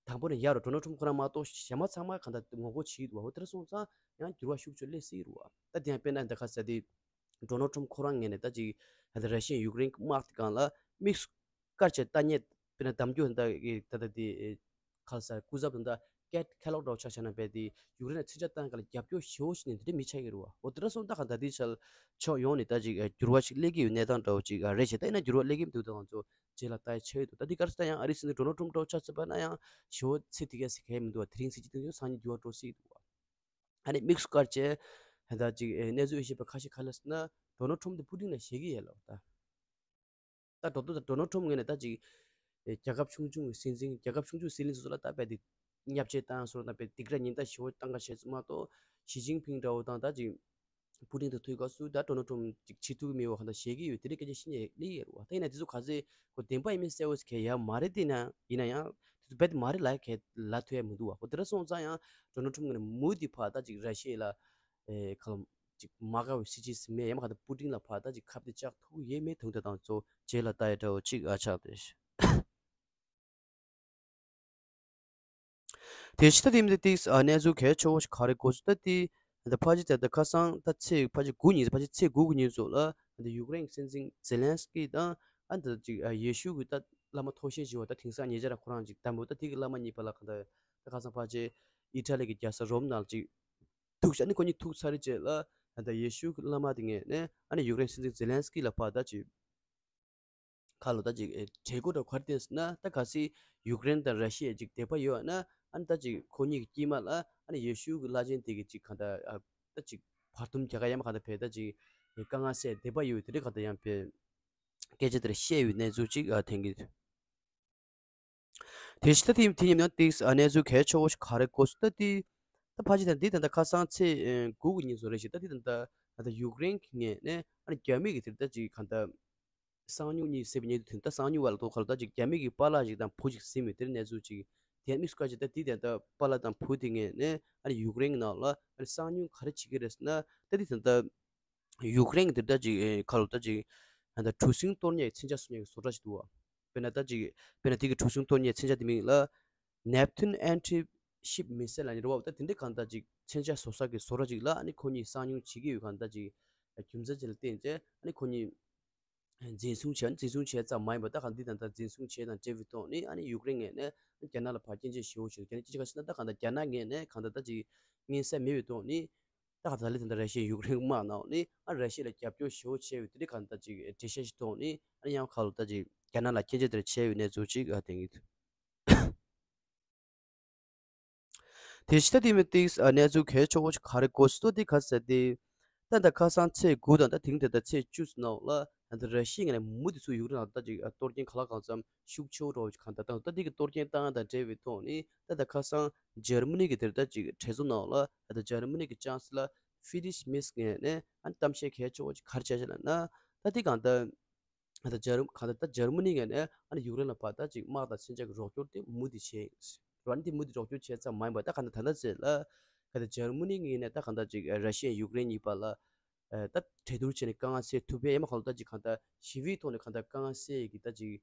དང་པོ་ནས་ཡར་རོ་ཌོ་ནལ་ཊམ་ཁོ་རང་མ་གཏོགས་གཞན་མ་ཚང་མ་གང་ལྟར་ངོ་རྒོལ་བྱེད་ཀྱི་འདུག་པ། འོ་དེ་འདྲ་སོང་ཙང་ཡང་འགྱུར་བ་ཤུགས་ཆེ་སླེབས་སྲིད་རེད་པ། ད་དེ་ཡང་དཔེར་ན་འདི་ག་ས་དེ་ཌོ་ནལ་ཊམ་ཁོ་རང་ངོས་ནས་ད་ཅིག་ད་ལྟ་ར་ཤི་ཡ་ཡུཀ་རེན་གྱི་དམག་དེ་སྒང་ལ་དམིགས་སུ་བཀར་བྱས་ལྟ་རྙེད་དཔེར་ན་གདམ་རྒྱུ་ད་ལྟ་གི་ད་ལྟ་དེ་ག་ས་སྐུ་ཚབ་དང་ད་ཀེ་ཐི་ཁེ་ལོག་འདྲ་བོ་ཆ་བཞག་ན་རྦད་དེ་ཡུཀ་རེན་ལ་མཚོན་ཆ་བཏང་ག་ལ་རྒྱབ་སྐྱོར་ཞེ་པོ་ཞིག་ནས་འདི་འདྲ་མི་ཆགས་ཀྱི་རེད་པ། འོ་དེ་འདྲ་སོང་ད་གང་ལྟར་དེའི་ཆར་ཕྱོགས་ཡོངས་ནས་ད་ཅིག་འགྱུར་བ་ཞིག་སླེབས་ཀྱི་ཡོད་གནས་སྟངས་འདྲ་བོ་ཅིག་རེད་ཤག་ད་ཡིན་ན་འགྱུར་བ་སླེབས་ཀྱི་མི་འདུག་ད་ང་ཚོ་རྗེས་ལ་ལྟ་ཡ་ཆགས་ཀྱི་འདུག་ད་འདི་ག་རེ་ཟེར་ད་ཡང་ཨ་རིའི་སྲིད་འཛིན་ཌོ་ནལ་ཊམ་འདྲ་བོ་ཆ་མཚོན་པ་ན་ཡང་ཞེ་པོ་ཚེ་འདི་གས་ཟེར་གང་ཡང་མི་འདུག་པ། དེ་རིང་ཚེ་གཅིག་དེ་ཚོ་སང་ཉིན་འགྱུར་བ་འགྲོ་སྲིད་འདུག་པ། ཨ་ནི་དམིགས་སུ་བཀར་བྱས་ད་ཅིག་གནས་ཚུལ་ཤེས་པ་ཁ་ཤས་ཁ་ལ་ཟེར་ན་ཌོ་ནལ་ཊམ་དེ་པུ་ཏིན་ལ་ཞེད་ཀྱི་ཡོད་ལབ་ད། ད་ཌོ་ཌོ་ཌོ་ནལ་ཊམ་ངོས་ནས་ད་ཅིག་རྒྱལ་ཁབ་ཆུང་ཆུང་གི་སྲིད་འཛིན་རྒྱལ་ཁབ་ཆུང་ཆུང་སྲིད་བློན་ཚོ་ལ་ད་རྦད་དེ་བརྙས་བཅོས་བཏང་སོང་ད་རྦད་སྡིགས་ར་ཉེན་བརྡ་ཞེ་པོ་བཏང་ག་བྱས་ཚོད་མ་གཏོགས་ཞི་ཅིན་ཕིང་འདྲ་བོ་དང་ད་ཅིག་པུ་ཏིན་དང་ཐུག་སྐབས་སུ་ད་ཌོ་ནལ་ཊམ་ཅིག་བྱེད་ཐུབ་ཀྱི་མེད་པ་གང་ལྟར་ཞེད་ཀྱི་ཡོད་དེ་འདྲའི་སྐད་ཆ་བཤད་མཁན་སླེབས་ཡོད་རེད་པ། ད་ཡིན་ན་དེ་ཚོ་ག་ཚོད་ཁོ་བདེན་པ་ཡིན་མིན་གསལ་པོ་ཞིག་གང་ཡང་ཡོད་མ་རེད། དེ་ན་ཡིན་ན་ཡང་དེ་ཚོ་རྦད་དེ་མ་རེད་ལབ་ག་ལབ་ཐུབ་ཡ་མི་འདུག་པ། ཁོ་དེ་འདྲ་སོང་ཙང་ཡང་ཌོ་ནལ་ཊམ་ངོས་ནས་མུ་མཐུད་ཕར་ད་ཅིག་ར་ཤི་ཡ་ལ་ཨེ་ག་ལ་ཅིག་མ་དགའ་བའི་སྲིད་ཇུས་ཟིན་མེད་ཡང་མ་གང་ལྟར་པུ་ཏིན་ལ་ཕར་ད་ཅིག་ཁ་གཏད་བཅག་ཐུབ་ཀྱི་ཡོད་མེད་དོན་དག་དང་ཚོ་རྗེས་ལ་ལྟ་ཡ་འདྲ་བོ་ཅིག་ཨ་ཆགས་ཏེ། དེ་ཕྱི་ད་དེ་མི་དེ་ཏིག་ཨ་གནས་ཚུལ་གལ་ཆེ་བོ་ཞིག་ག་རེ་གོ་སོང་ད་དེ་ད་ཕལ་ཆེར་ད་ད་ཁ་སང་ད་ཚེས་ཕལ་ཆེར་དགུ་ཉིན་ཕལ་ཆེར་ཚེས་དགུ་གི་ཉིན་ཚོ་ལ་ད་ཡུཀ་རེན་གྱི་སྲིད་འཛིན་ཛེ་ལན་སི་ཀི་དང་ཨ་ད་ཅིག་ཨ་ཡེ་ཤུ་གི་ད་བླ་མ་མཐོ་ཤོས་ཅིག་བ་ད་དེང་སང་ཉེ་ཆར་ཁོ་རང་ཅིག་དམ་པོ་ད་དེ་གི་བླ་མ་གཉིས་བར་ལ་གང་ད་ད་ཁ་སང་ཕལ་ཆེར་ཨི་ཊ་ལི་གི་རྒྱལ་ས་རོམ་ནང་ཅིག་ཐུག་ཤག་ཨ་ནི་ཁོ་གཉིས་ཐུག་ཚར་རྗེས་ལ་ད་ཡེ་ཤུ་གི་བླ་མ་དེ་ངོས་ནས་ཨ་ནི་ཡུཀ་རེན་སྲིད་འཛིན་ཛེ་ལན་སི་ཀི་ལ་ཕར་ད་ཅིག་ཁ་ལོ་ད་ཅིག་ཨེ་གྲོས་འགོ་འདྲ་ག་རེ་བཏོན་ཟེར་ན་ད་གལ་སྲིད་ཡུཀ་རེན་དང་ར་ཤི་ཡ་ཅིག་དེད་པ་ཡོད་ན་ཨ་ནི་ད་ཅིག་ཁོ་གཉིས་ཀྱི་དཀྱིལ་མ་ལ་ཨ་ནི་ཡེ་ཤུ་གི་བླ་ཆེན་དེ་གི་ཅིག་གང་ལྟར་ཨ་ད་ཅིག་བར་འདུམ་རྒྱག་ག་ཡ་མ་གང་ལྟར་བས་ད་ཅིག་དཀའ་ངལ་སེལ་དེད་པ་ཡོད་དེ་འདྲ་གང་ལྟར་ཡང་བས་སྐད་ཆ་དེ་འདྲ་བཤད་ཡོད་གནས་ཚུལ་ཅིག་ཨ་ཐོན་གི། དེ་བཞིན་ད་དེ་དེ་ཉིན་ཡང་ཏིག་ཨ་གནས་ཚུལ་གལ་ཆེ་བོ་ཞིག་ག་རེ་གོ་སོང་ད་དེ་ད་ཕལ་ཆེར་ད་འདི་ད་ལྟ་ཁ་སང་ཚེས་ཨེ་དགུ་གི་ཉིན་བཟོ་རེད་ཞིག་ད་འདི་ད་ལྟ་ད་ལྟ་ཡུཀ་རེན་གྱི་ངོས་ནས་ཨ་ནི་རྒྱ་མི་གི་དེ་ད་ཅིག་གང་ལྟར་གསང་མྱུལ་གཉིས་ཟེར་བའི་ཉིན་དུ་ད་གསང་མྱུལ་བ་ལ་ཐོག་ཁ་ལ་ད་ཅིག་རྒྱ་མི་གི་པཱ་ལགས་ཞིག་དང་བུ་ཞིག་ཟིན་མི་དེར་གནས་ཚུལ་ཅིག་དེ་དམིགས་སུ་བཀར་ཅིག་ད་འདི་ད་ལྟ་པཱ་ལགས་དང་བུ་དེ་ངོས་ནས་ཨ་ནི་ཡུཀ་རེན་གྱི་ནང་ལ་ཨ་ནི་གསང་མྱུལ་ག་རེ་བྱེད་ཀྱི་རེད་ཟེར་ན་ད་འདི་ད་ལྟ་ཡུཀ་རེན་གྱི་འདི་འདྲ་ཅིག་ཨེ་ཁ་ལོ་ད་ཅིག་ཨ་ད་གྲུ་གཟིངས་གཏོར་མཁན་མཚོན་ཆ་བཟོ་མཁན་གྱི་བཟོ་གྲྭ་ཞིག་འདུག་བ། དཔེར་ན་ད་ཅིག་དཔེར་ན་དེ་གི་གྲུ་གཟིངས་གཏོར་མཁན་མཚོན་ཆ་དེ་མིང་ལ་Neptune Anti Ship Missile ལབ་ནི་རེད་བ། ད་དེ་འདྲ་གང་ལྟར་ཅིག་མཚོན་ཆ་བཟོ་ས་གི་བཟོ་གྲྭ་ཅིག་ལ་ཨ་ནི་ཁོ་གཉིས་གསང་མྱུལ་བྱེད་ཀྱི་ཡོད་གང་ལྟར་ཅིག་རྒྱུ་མཚན་ཅིག་ལ་བརྟེན་བྱས་ཨ་ནི་ཁོ་གཉིས་འཛིན་བཟུང་བྱས་ཨ་ནི་འཛིན་བཟུང་བྱས་ཙམ་མ་ཡིན་པར་ད་གང་འདི་དང་ད་འཛིན་བཟུང་བྱས་དང་འབྲེལ་བའི་ཐོག་ནས་ཨ་ནི་ཡུཀ་རེན་ངོས་ནས་རྒྱ་ནག་ལ་ཕར་སྐྱོན་བརྗོད་ཞེ་པོ་བྱས་རྒྱ་ནག་ཅི་ཆ་ག་ཟེར་ན་ད་གང་ལྟར་རྒྱ་ནག་ངོས་ནས་གང་ལྟར་ད་ཅིག་མངོན་གསལ་མེད་པའི་ཐོག་ནས། ད་ག་ད་ལི་ད་ད་ར་ཤི་ཡ་ཡུཀ་རེན་དམག་ནང་ནས་ཨ་ར་ཤི་ཡ་ལ་རྒྱབ་སྐྱོར་ཞེ་པོ་བྱས་པའི་དེ་འདྲའི་གང་ལྟར་ཅིག་འགྲེལ་བཤད་ཞིག་ཐོག་ནས་ཨ་ནི་ཡང་ཁ་ལོ་ད་ཅིག་ རྒྱ་ནག་ལ་སྐྱོན་བརྗོད་དེ་འདྲ་བྱས་ཡོད་གནས་ཚུལ་ཅིག་ཨ་དེང་གི་དེ་ཕྱི་ད་དེ་མི་ཏིག་ཨ་གནས་ཚུལ་གལ་ཆེ་བོ་ཞིག་ག་རེ་གོ་སོ་དེ་ག་ཟེར་ཏེ། ད་ད་ཁ་སང་ཚེས་དགུ་དང་ད་དེང་དེ་ད་ཚེས་བཅུ་ནང་ལ་ད་ར་ཤི་ཡ་ནས་མུ་མཐུད་མུ་མཐུད་ཡུཀ་རེན་ལ་ད་ཅིག་གཏོར་སྐྱོན་ག་ལ་གང་འཚམ་ཤུགས་ཆེ་བོ་འགྲོ་བ་ཞིག་གང་ད་ད་ད་དེ་གི་གཏོར་སྐྱོན་བཏང་ཡ་དང་འབྲེལ་བའི་ཐོག་ནས་ད་ད་ཁ་སང་འཇར་མ་ནི་གི་དེར་ད་ཅིག་གྲོས་ཚོགས་ནང་ལ་ད་འཇར་མ་ནི་གི་ཅང་སི་ལར་ཧྥི་ཌི་རི་ཤི་མེར་ངོས་ནས་ཨ་གཏམ་བཤད་གལ་ཆེ་བོ་ཅིག་ག་རེ་བྱས་ཤག་ལབ་ན། ད་དེ་གང་ད་ད་ལྟ་འཇར་གང་ལྟར་ད་འཇར་མ་ནི་ངོས་ནས་ཨ་ནི་ཡུཀ་རེན་ལ་ཕར་ད་ཅིག་དམག་དང་མཚོན་ཆ་གི་རོགས་སྐྱོར་དེ་མུ་མཐུད་བྱས་ཡིན། རོ་ཨ་ནི་དེ་མུ་མཐུད་རོགས་སྐྱོར་བྱས་ཙམ་མ་ཡིན་པར་ད་གང་ལྟར་ད་ལྟ་ཚེ་ལ་གང་ལྟར་འཇར་མ་ནི་ངོས་ནས་ད་གང་ལྟར་ཅིག་ར་ཤི་ཡ་ཡུཀ་རེན་གཉིས་བར་ལ་ད་གྲོས་བསྡུར་བྱས་ནས་དཀའ་ངལ་སེལ་ཐུབ་པའི་ཡ་མ་གང་ལྟར་ད་ཅིག་གང་ལྟར་ཞི་བའི་ཐོག་ནས་གང་ལྟར་དཀའ་ངལ་སེལ་ཡས་ཀྱི་ད་ཅིག་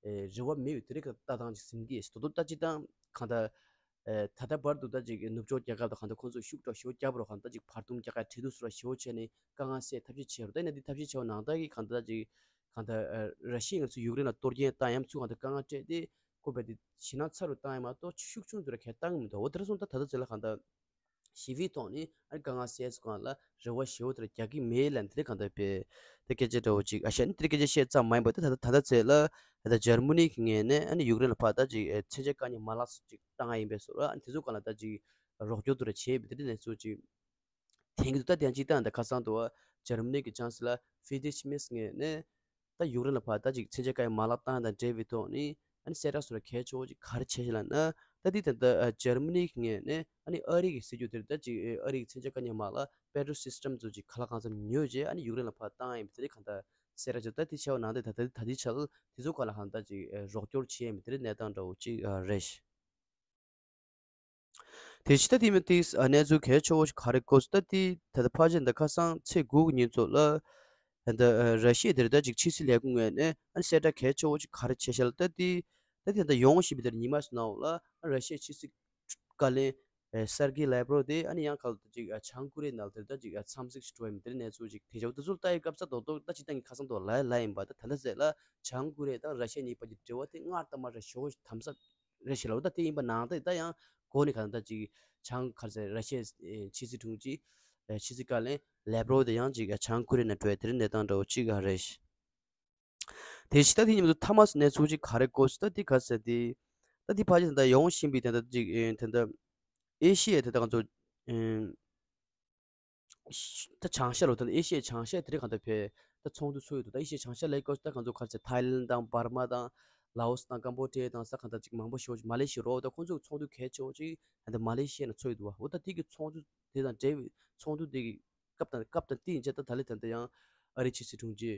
རེ་བ་མེད་པའི་དེ་རིགས་ཀྱི་ལྟ་སྟངས་ཅིག་ཟིན་གྱི་ཡོད། དོ་དོ་ད་ཅིག་དང་གང་ལྟར། ད་ལྟ་བར་དུ་ད་ཅིག་ནུབ་ཕྱོགས་རྒྱལ་ཁབ་དང་གང་ལྟར་ཁོང་ཚོས་ཤུགས་དྲག་ཞེ་པོ་བརྒྱབ་རོགས་གང་ལྟར་ཅིག་བར་འདུམ་རྒྱག་ག་གྲོས་བསྡུར་སོགས་ཞེ་པོ་བྱས་ནས་དཀའ་ངལ་སེལ་ཐབས་ཤེས་བྱས་རོགས། ད་ནི་འདི་ཐབས་ཤེས་བྱས་པ་ནང་ལྟར་གྱི་གང་ལྟར་ཅིག་གང་ལྟར་ར་ཤི་ཡ་ང་ཚོས་ཡུཀ་རེན་ལ་གཏོར་སྐྱོན་བཏང་ཡ་མཚུངས་གང་ལྟར་དཀའ་ངལ་སྤྲད་དེ་ཁོ་བས་དེ་ཞེད་སྣང་ཚ་རུ་བཏང་ཡ་མ་གཏོགས་ཤུགས་ཆུང་དུ་ར་གས་བཏང་གི་མི་འདུག་འོ་དེ་ར་སོང་ད་ད་ལྟ་ཚེ་ལ་གང་ལྟར་ཞི་བའི་ཐོག་ནས་ཨ་ནི་དཀའ་ངལ་སེལ་ཚུལ་སྒང་ལ་རེ་བ་ཞེ་པོ་དེ་ར་རྒྱག་གི་མེད་ལབ་དེ་གང་ལྟར་བས་དེ་སྐད་ཆ་འདྲ་བོ་ཅིག་ཨ་ཤ་ནི་དེ་སྐད་ཆ་བཤད་ཙམ་མ་ཡིན་པར་དེ་ད་ལྟ་ད་ལྟ་ཚེ་ལ་ད་ལྟ་འཇར་མ་ནི་གི་ངོས་ནས་ཨ་ནི་ཡུཀ་རེན་ལ་ཕར་ད་ཅིག་མཚོན་ཆ་བཀག་ཉར་མ་ལག་ཅིག་བཏང་ཡ་ཡིན་པས་སོ་ར་ཨ་ནི་དེ་ཚོ་སྒང་ལ་ད་ཅིག་རོགས་སྐྱོར་དུ་ར་བྱས་པའི་དེ་འདྲ་གནས་ཚུལ་ཅིག་དེང་གི་དུ་ད་དེ་ཡང་སྤྱིར་བཏང་ད་ཁ་སང་དུ་འཇར་མ་ནི་གི་ཅང་སི་ལར་ཧྥི་ཏི་ཤི་མེར་ངོས་ནས་ད་ཡུཀ་རེན་ལ་ཕར་ད་ཅིག་མཚོན་ཆ་བཀག་ཉར་མ་ལག་བཏང་དང་འབྲེལ་བའི་ཐོག་ནས་ཨ་ནི་གསལ་བསྒྲགས་སུ་ར་གལ་ཆེ་བོ་ཅིག་ག་རེ་བྱས་ཤག་ལབ་ན། ད་འདི་ད་ལྟ་འཇར་མ་ནི་གི་ངོས་ནས་ཨ་ནི་ཨ་རི་གི་སྲིད་ཇུས་དེར་ད་ཅིག་ཨ་རི་གི་མཚོན་ཆ་བཀག་ཉར་མ་ལག་པེ་ཏྲོ་སི་སི་ཊམ་ཚོ་ཅིག་ག་ལ་གང་འཚམ་ཉོས་རྗེས་ཨ་ནི་ཡུཀ་རེན་ལ་ཕར་བཏང་ཡིན་པ་དེ་རིགས་གང་ལྟར་གསལ་བསྒྲགས་བྱས། ད་དེ་བྱས་པ་ནང་དེ་ད་ད་ད་འདི་ཆ་ལ་དེ་ཚོ་ག་ལ་གང་ལྟར་ཅིག་རོགས་སྐྱོར་བྱས་ཡིན་པ་དེ་རིགས་གནས་སྟངས་འདྲ་བོ་ཅིག་རེད་ཤག་དེ་ཕྱི་ད་དེ་མི་ཏིག་གནས་ཚུལ་གལ་ཆེ་བོ་ཞིག་ག་རེ་གོ་སོང་ད་དེ་ད་ལྟ་ཕལ་ཆེར་འདི་ཁ་སང་ཚེས་དགུ་གི་ཉིན་ཚོ་ལ་ད་ར་ཤི་ཡ་དེར་ད་ཅིག་ཕྱི་སྲིད་ལས་ཁུངས་ངོས་ནས་ཨ་ནི་གསལ་བསྒྲགས་གལ་ཆེ་བོ་ཞིག་ག་རེ་བྱས་ཤག་ལབ་ད་དེ་ད་དེ་ད་ཡོང་བཞིན་པའི་དེར་ཉི་མ་ཞིག་ནང་ལ་ཨ་ར་ཤི་ཡའི་ཕྱི་སྲིད་བཀའ་བློན་སེར་གེ་ལེབ་རོབ་དེ་ཨ་ནི་ཡང་ག་ལ་ད་ཅིག་བྱང་ཀོ་རི་ཡའི་ནང་ལ་དེར་ད་ཅིག་འཚམས་གཟིགས་ཤིག་འགྲོ་ཡ་མི་དེར་གནས་ཚུལ་ཅིག་དེ་ཆ་བོ་དེ་ཚོ་ལྟ་ཡི་སྐབས་ས་རྡོག་རྡོག་ད་ཅིག་ད་ངས་ཁ་སང་དུ་ལ་ལ་ཡིན་པ་ད་ད་ལྟ་ཟེར་ལ་བྱང་ཀོ་རི་ཡ་དང་ར་ཤི་ཡ་གཉིས་བར་གྱི་འབྲེལ་བ་དེ་སྔར་ལྟ་མ་རེད་ཞོ་དམ་ཟབ་རེ་ཞིག་ལ་འོ་ད་དེ་ཡིན་པ་ནང་ད་ད་ཡང་གོ་ནས་ག་ད་ཅིག་བྱང་ག་རེ་ཟེར་ར་ཤི་ཡའི་ཕྱི་སྲིད་དྲུང་ཆེ་ཕྱི་སྲིད་བཀའ་བློན་ལེབ་རོབ་དེ་ཡང་ཅིག་བྱང་ཀོ་རི་ཡ་ནང་འགྲོ་བའི་དེ་རིང་གནས་སྟངས་འདྲ་བོ་ཅིག་རེད། དེ་ཕྱི་ད་དེ་མཉམ་དུ་ཐ་མ་སི་གནས་ཚུལ་ཅིག་ག་རེ་གོ་སོང་ད་དེ་ག་ཟེར་དེ་ད་དེ་ཕལ་ཆེར་ད་ཡོང་བཞིན་པའི་དེ་ད་ཅིག་དེ་ད་ཨེ་ཤི་ཡའི་དེ་ད་ང་ཚོ་ད་བྱང་ཤར་ལོ་ད་ཨེ་ཤི་ཡའི་བྱང་ཤར་དེ་རིང་གང་ལྟར་ཕེ་ད་ཚོགས་འདུ་ཚོགས་ཡོད་འདུག་ད་ཨེ་ཤི་ཡའི་བྱང་ཤར་ལ་ཀོ་ད་གང་ཚོ་ག་རེ་ཟེར་ཐའི་ལེན་དང་འབར་མ་དང་ལའོ་སི་དང་ཀམ་བོ་ཌི་ཡ་དང་ས་གང་ལྟར་ཅིག་མང་པོ་ཞེ་པོ་ཅིག་མ་ལེ་ཤི་ཡ་རོ་ད་ཁོང་ཚོ་ཚོགས་འདུ་གལ་ཆེ་བོ་ཅིག་ད་མ་ལེ་ཤི་ཡ་ནང་ཚོགས་ཡོད་འདུག་བ། འོ་ད་དེ་གི་ཚོགས་འདུ་དེ་དང་འབྲེལ་བའི་ཚོགས་འདུ་དེ་གི་སྐབས་དང་སྐབས་དང་དེ་ཡིན་ཆ་ད་ད་ལེ་ད་ལྟ་ཡང་ཨ་རི་ཕྱི་སྲིད་དྲུང་ཆེ་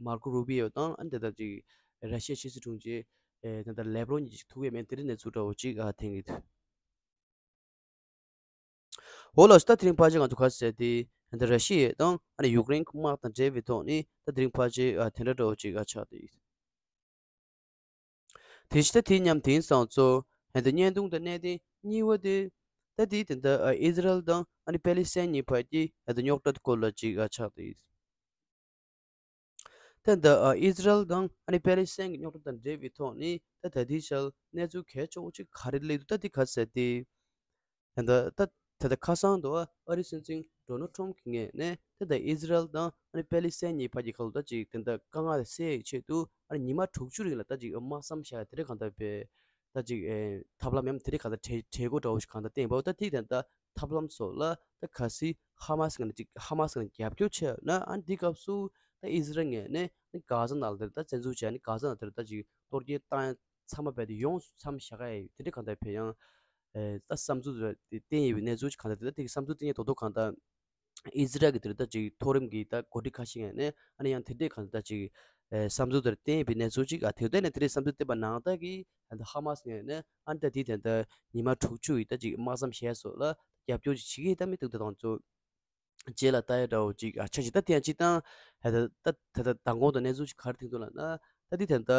མར་ཀོ་རུ་བི་ཡོ་དང་ཨ་ནི་དེ་ལྟར་ཅིག་ར་ཤི་ཡའི་ཕྱི་སྲིད་དྲུང་ཆེ་དེ་ལྟར་ལེབ་རོབ་གཉིས་ཅིག་ཐུག་ཡོད་མེད་དེ་རིང་གནས་ཚུལ་འདྲ་བོ་ཅིག་ཨ་ཐེངས་ཀྱི་འོ་ལགས་སོ། ད་དེ་རིང་ཕལ་ཆེར་ང་ཚོ་ག་རེ་ཟེར་དེ་ད་ར་ཤི་ཡ་དང་ཨ་ནི་ཡུཀ་རེན་དམག་དང་འབྲེལ་བའི་ཐོག་ནས་ད་དེ་རིང་ཕལ་ཆེར་ཨ་དེ་འདྲ་འདྲ་བོ་ཅིག་ཨ་ཆགས་ཏེ། དེ་ཕྱི་ད་དེ་མཉམ་དེང་སང་ཚོ་ད་བརྙན་ཐུང་དང་གནད་དོན་གཉིས་པ་དེ་ད་དེ་དེ་ད་ཨི་ཟི་རལ་དང་ཨ་ནི་པེ་ལི་སི་ཐན་གཉིས་བར་གྱི་ད་རྙོག་དྲ་སྐོར་ལ་ཅིག་ཨ་ཆགས་ཏེ། ད་ད་ཨི་ཟི་རལ་དང་ཨ་ནི་པེ་ལི་སི་ཐན་གྱི་རྙོག་དྲ་དང་འབྲེལ་བའི་ཐོག་ནས་ད་ད་ལྟའི་ཆར་གནས་ཚུལ་གལ་ཆེ་བོ་ཅིག་ག་རེ་སླེབས་འདུག་ད་དེ་ག་ཟེར་ཏེ། ད་ད་ད་ད་ཁ་སང་དུ་ཨ་རིའི་སྲིད་འཛིན་ཌོ་ནལ་ཊམ་གྱི་ངོས་ནས་ད་ད་ཨི་ཟི་རལ་དང་ཨ་ནི་པེ་ལི་སི་ཐན་གཉིས་བར་གྱི་ཁ་ལོ་ད་ཅིག་ད་ད་དཀའ་ངལ་དེ་སེལ་ཡག་ཆེད་དུ་ཨ་ནི་ཉི་མ་དྲུག་ཅུ་རིང་ལ་ད་ཅིག་དམག་མཚམས་བཞག་ཡ་དེ་རིགས་གང་ལྟར་བས། ད་ཅིག་ཨེ་ཐབས་ལམ་ཡང་དེ་རིགས་གང་ལྟར་བྲལ་བྲལ་སྒོ་འདྲ་བོ་ཞིག་གང་ལྟར་བསྟན་པ་འོ་ད་ཐིག་དང་ད་ཐབས་ལམ་སོགས་ལ་ད་གལ་སྲིད་ཧ་མ་སི་ངོས་ནས་ཅིག་ཧ་མ་སི་ངོས་ནས་རྒྱབ་སྐྱོར་བྱས་ཡོད་ན་ཨ་ནི་འདི་སྐབས་སུ་ད་ཨི་ཟི་རལ་ངོས་ནས་ཨ་ནི་གྷ་ཟ་ནང་ལ་དེར་ད་བཙན་འཛུལ་བྱས་ཨ་ནི་གྷ་ཟ་ནང་དེར་ད་ཅིག་གཏོར་སྐྱོན་བཏང་ཡ་ཚང་མ་རྦད་དེ་ཡོངས་སུ་མཚམས་བཞག་ག་ཡ་ཡོད་དེ་འདྲ་གང་ལྟར་བས་ཡང་ཨེ་ད་བསམ་ཚུལ་དེ་བསྟན་ཡོད་པའི་གནས་ཚུལ་ཅིག་གང་ལྟར་དེ་ད་དེ་གི་བསམ་ཚུལ་བསྟན་ཡ་རྡོག་རྡོག་གང་ལྟར། ཨི་ཟི་རལ་གྱི་དེར་ད་ཅིག་མཐོ་རིམ་གྱི་ད་འགོ་ཁྲིད་ཁ་ཤས་ངོས་ནས་ཨ་ནི་ཡང་དེ་འདྲས་གང་ལྟར་ཅིག་ཨེ་བསམ་ཚུལ་དེར་བསྟན་པའི་གནས་ཚུལ་ཅིག་ཨ་དེ་ལྟ་ནས་དེ་འདྲས་བསམ་ཚུལ་བསྟན་པ་ནང་ལྟར་གྱི་ད་ཧ་མ་སི་ངོས་ནས་ཨ་ནི་ད་དེའི་དེ་ད་ཉི་མ་དྲུག་ཅུ་ཡི་ད་ཅིག་དམག་མཚམས་བཞག་སོགས་ལ་རྒྱབ་སྐྱོར་ཅིག་བྱེད་ཀྱི་ཡོད་ད་མི་འདུག་ད་དང་ཚོ་རྗེས་ལ་ལྟ་ཡ་འདྲ་བོ་ཅིག་ཨ་ཆ་ཅིག་ད་དེ་ཡང་ཅིག་དང་ཨ་ད་ད་ད་ད་མདང་དགོང་དང་གནས་ཚུལ་ཅིག་ག་རེ་ཐོན་འདུག་ལབ་ན་ད་དེ་ད་ད་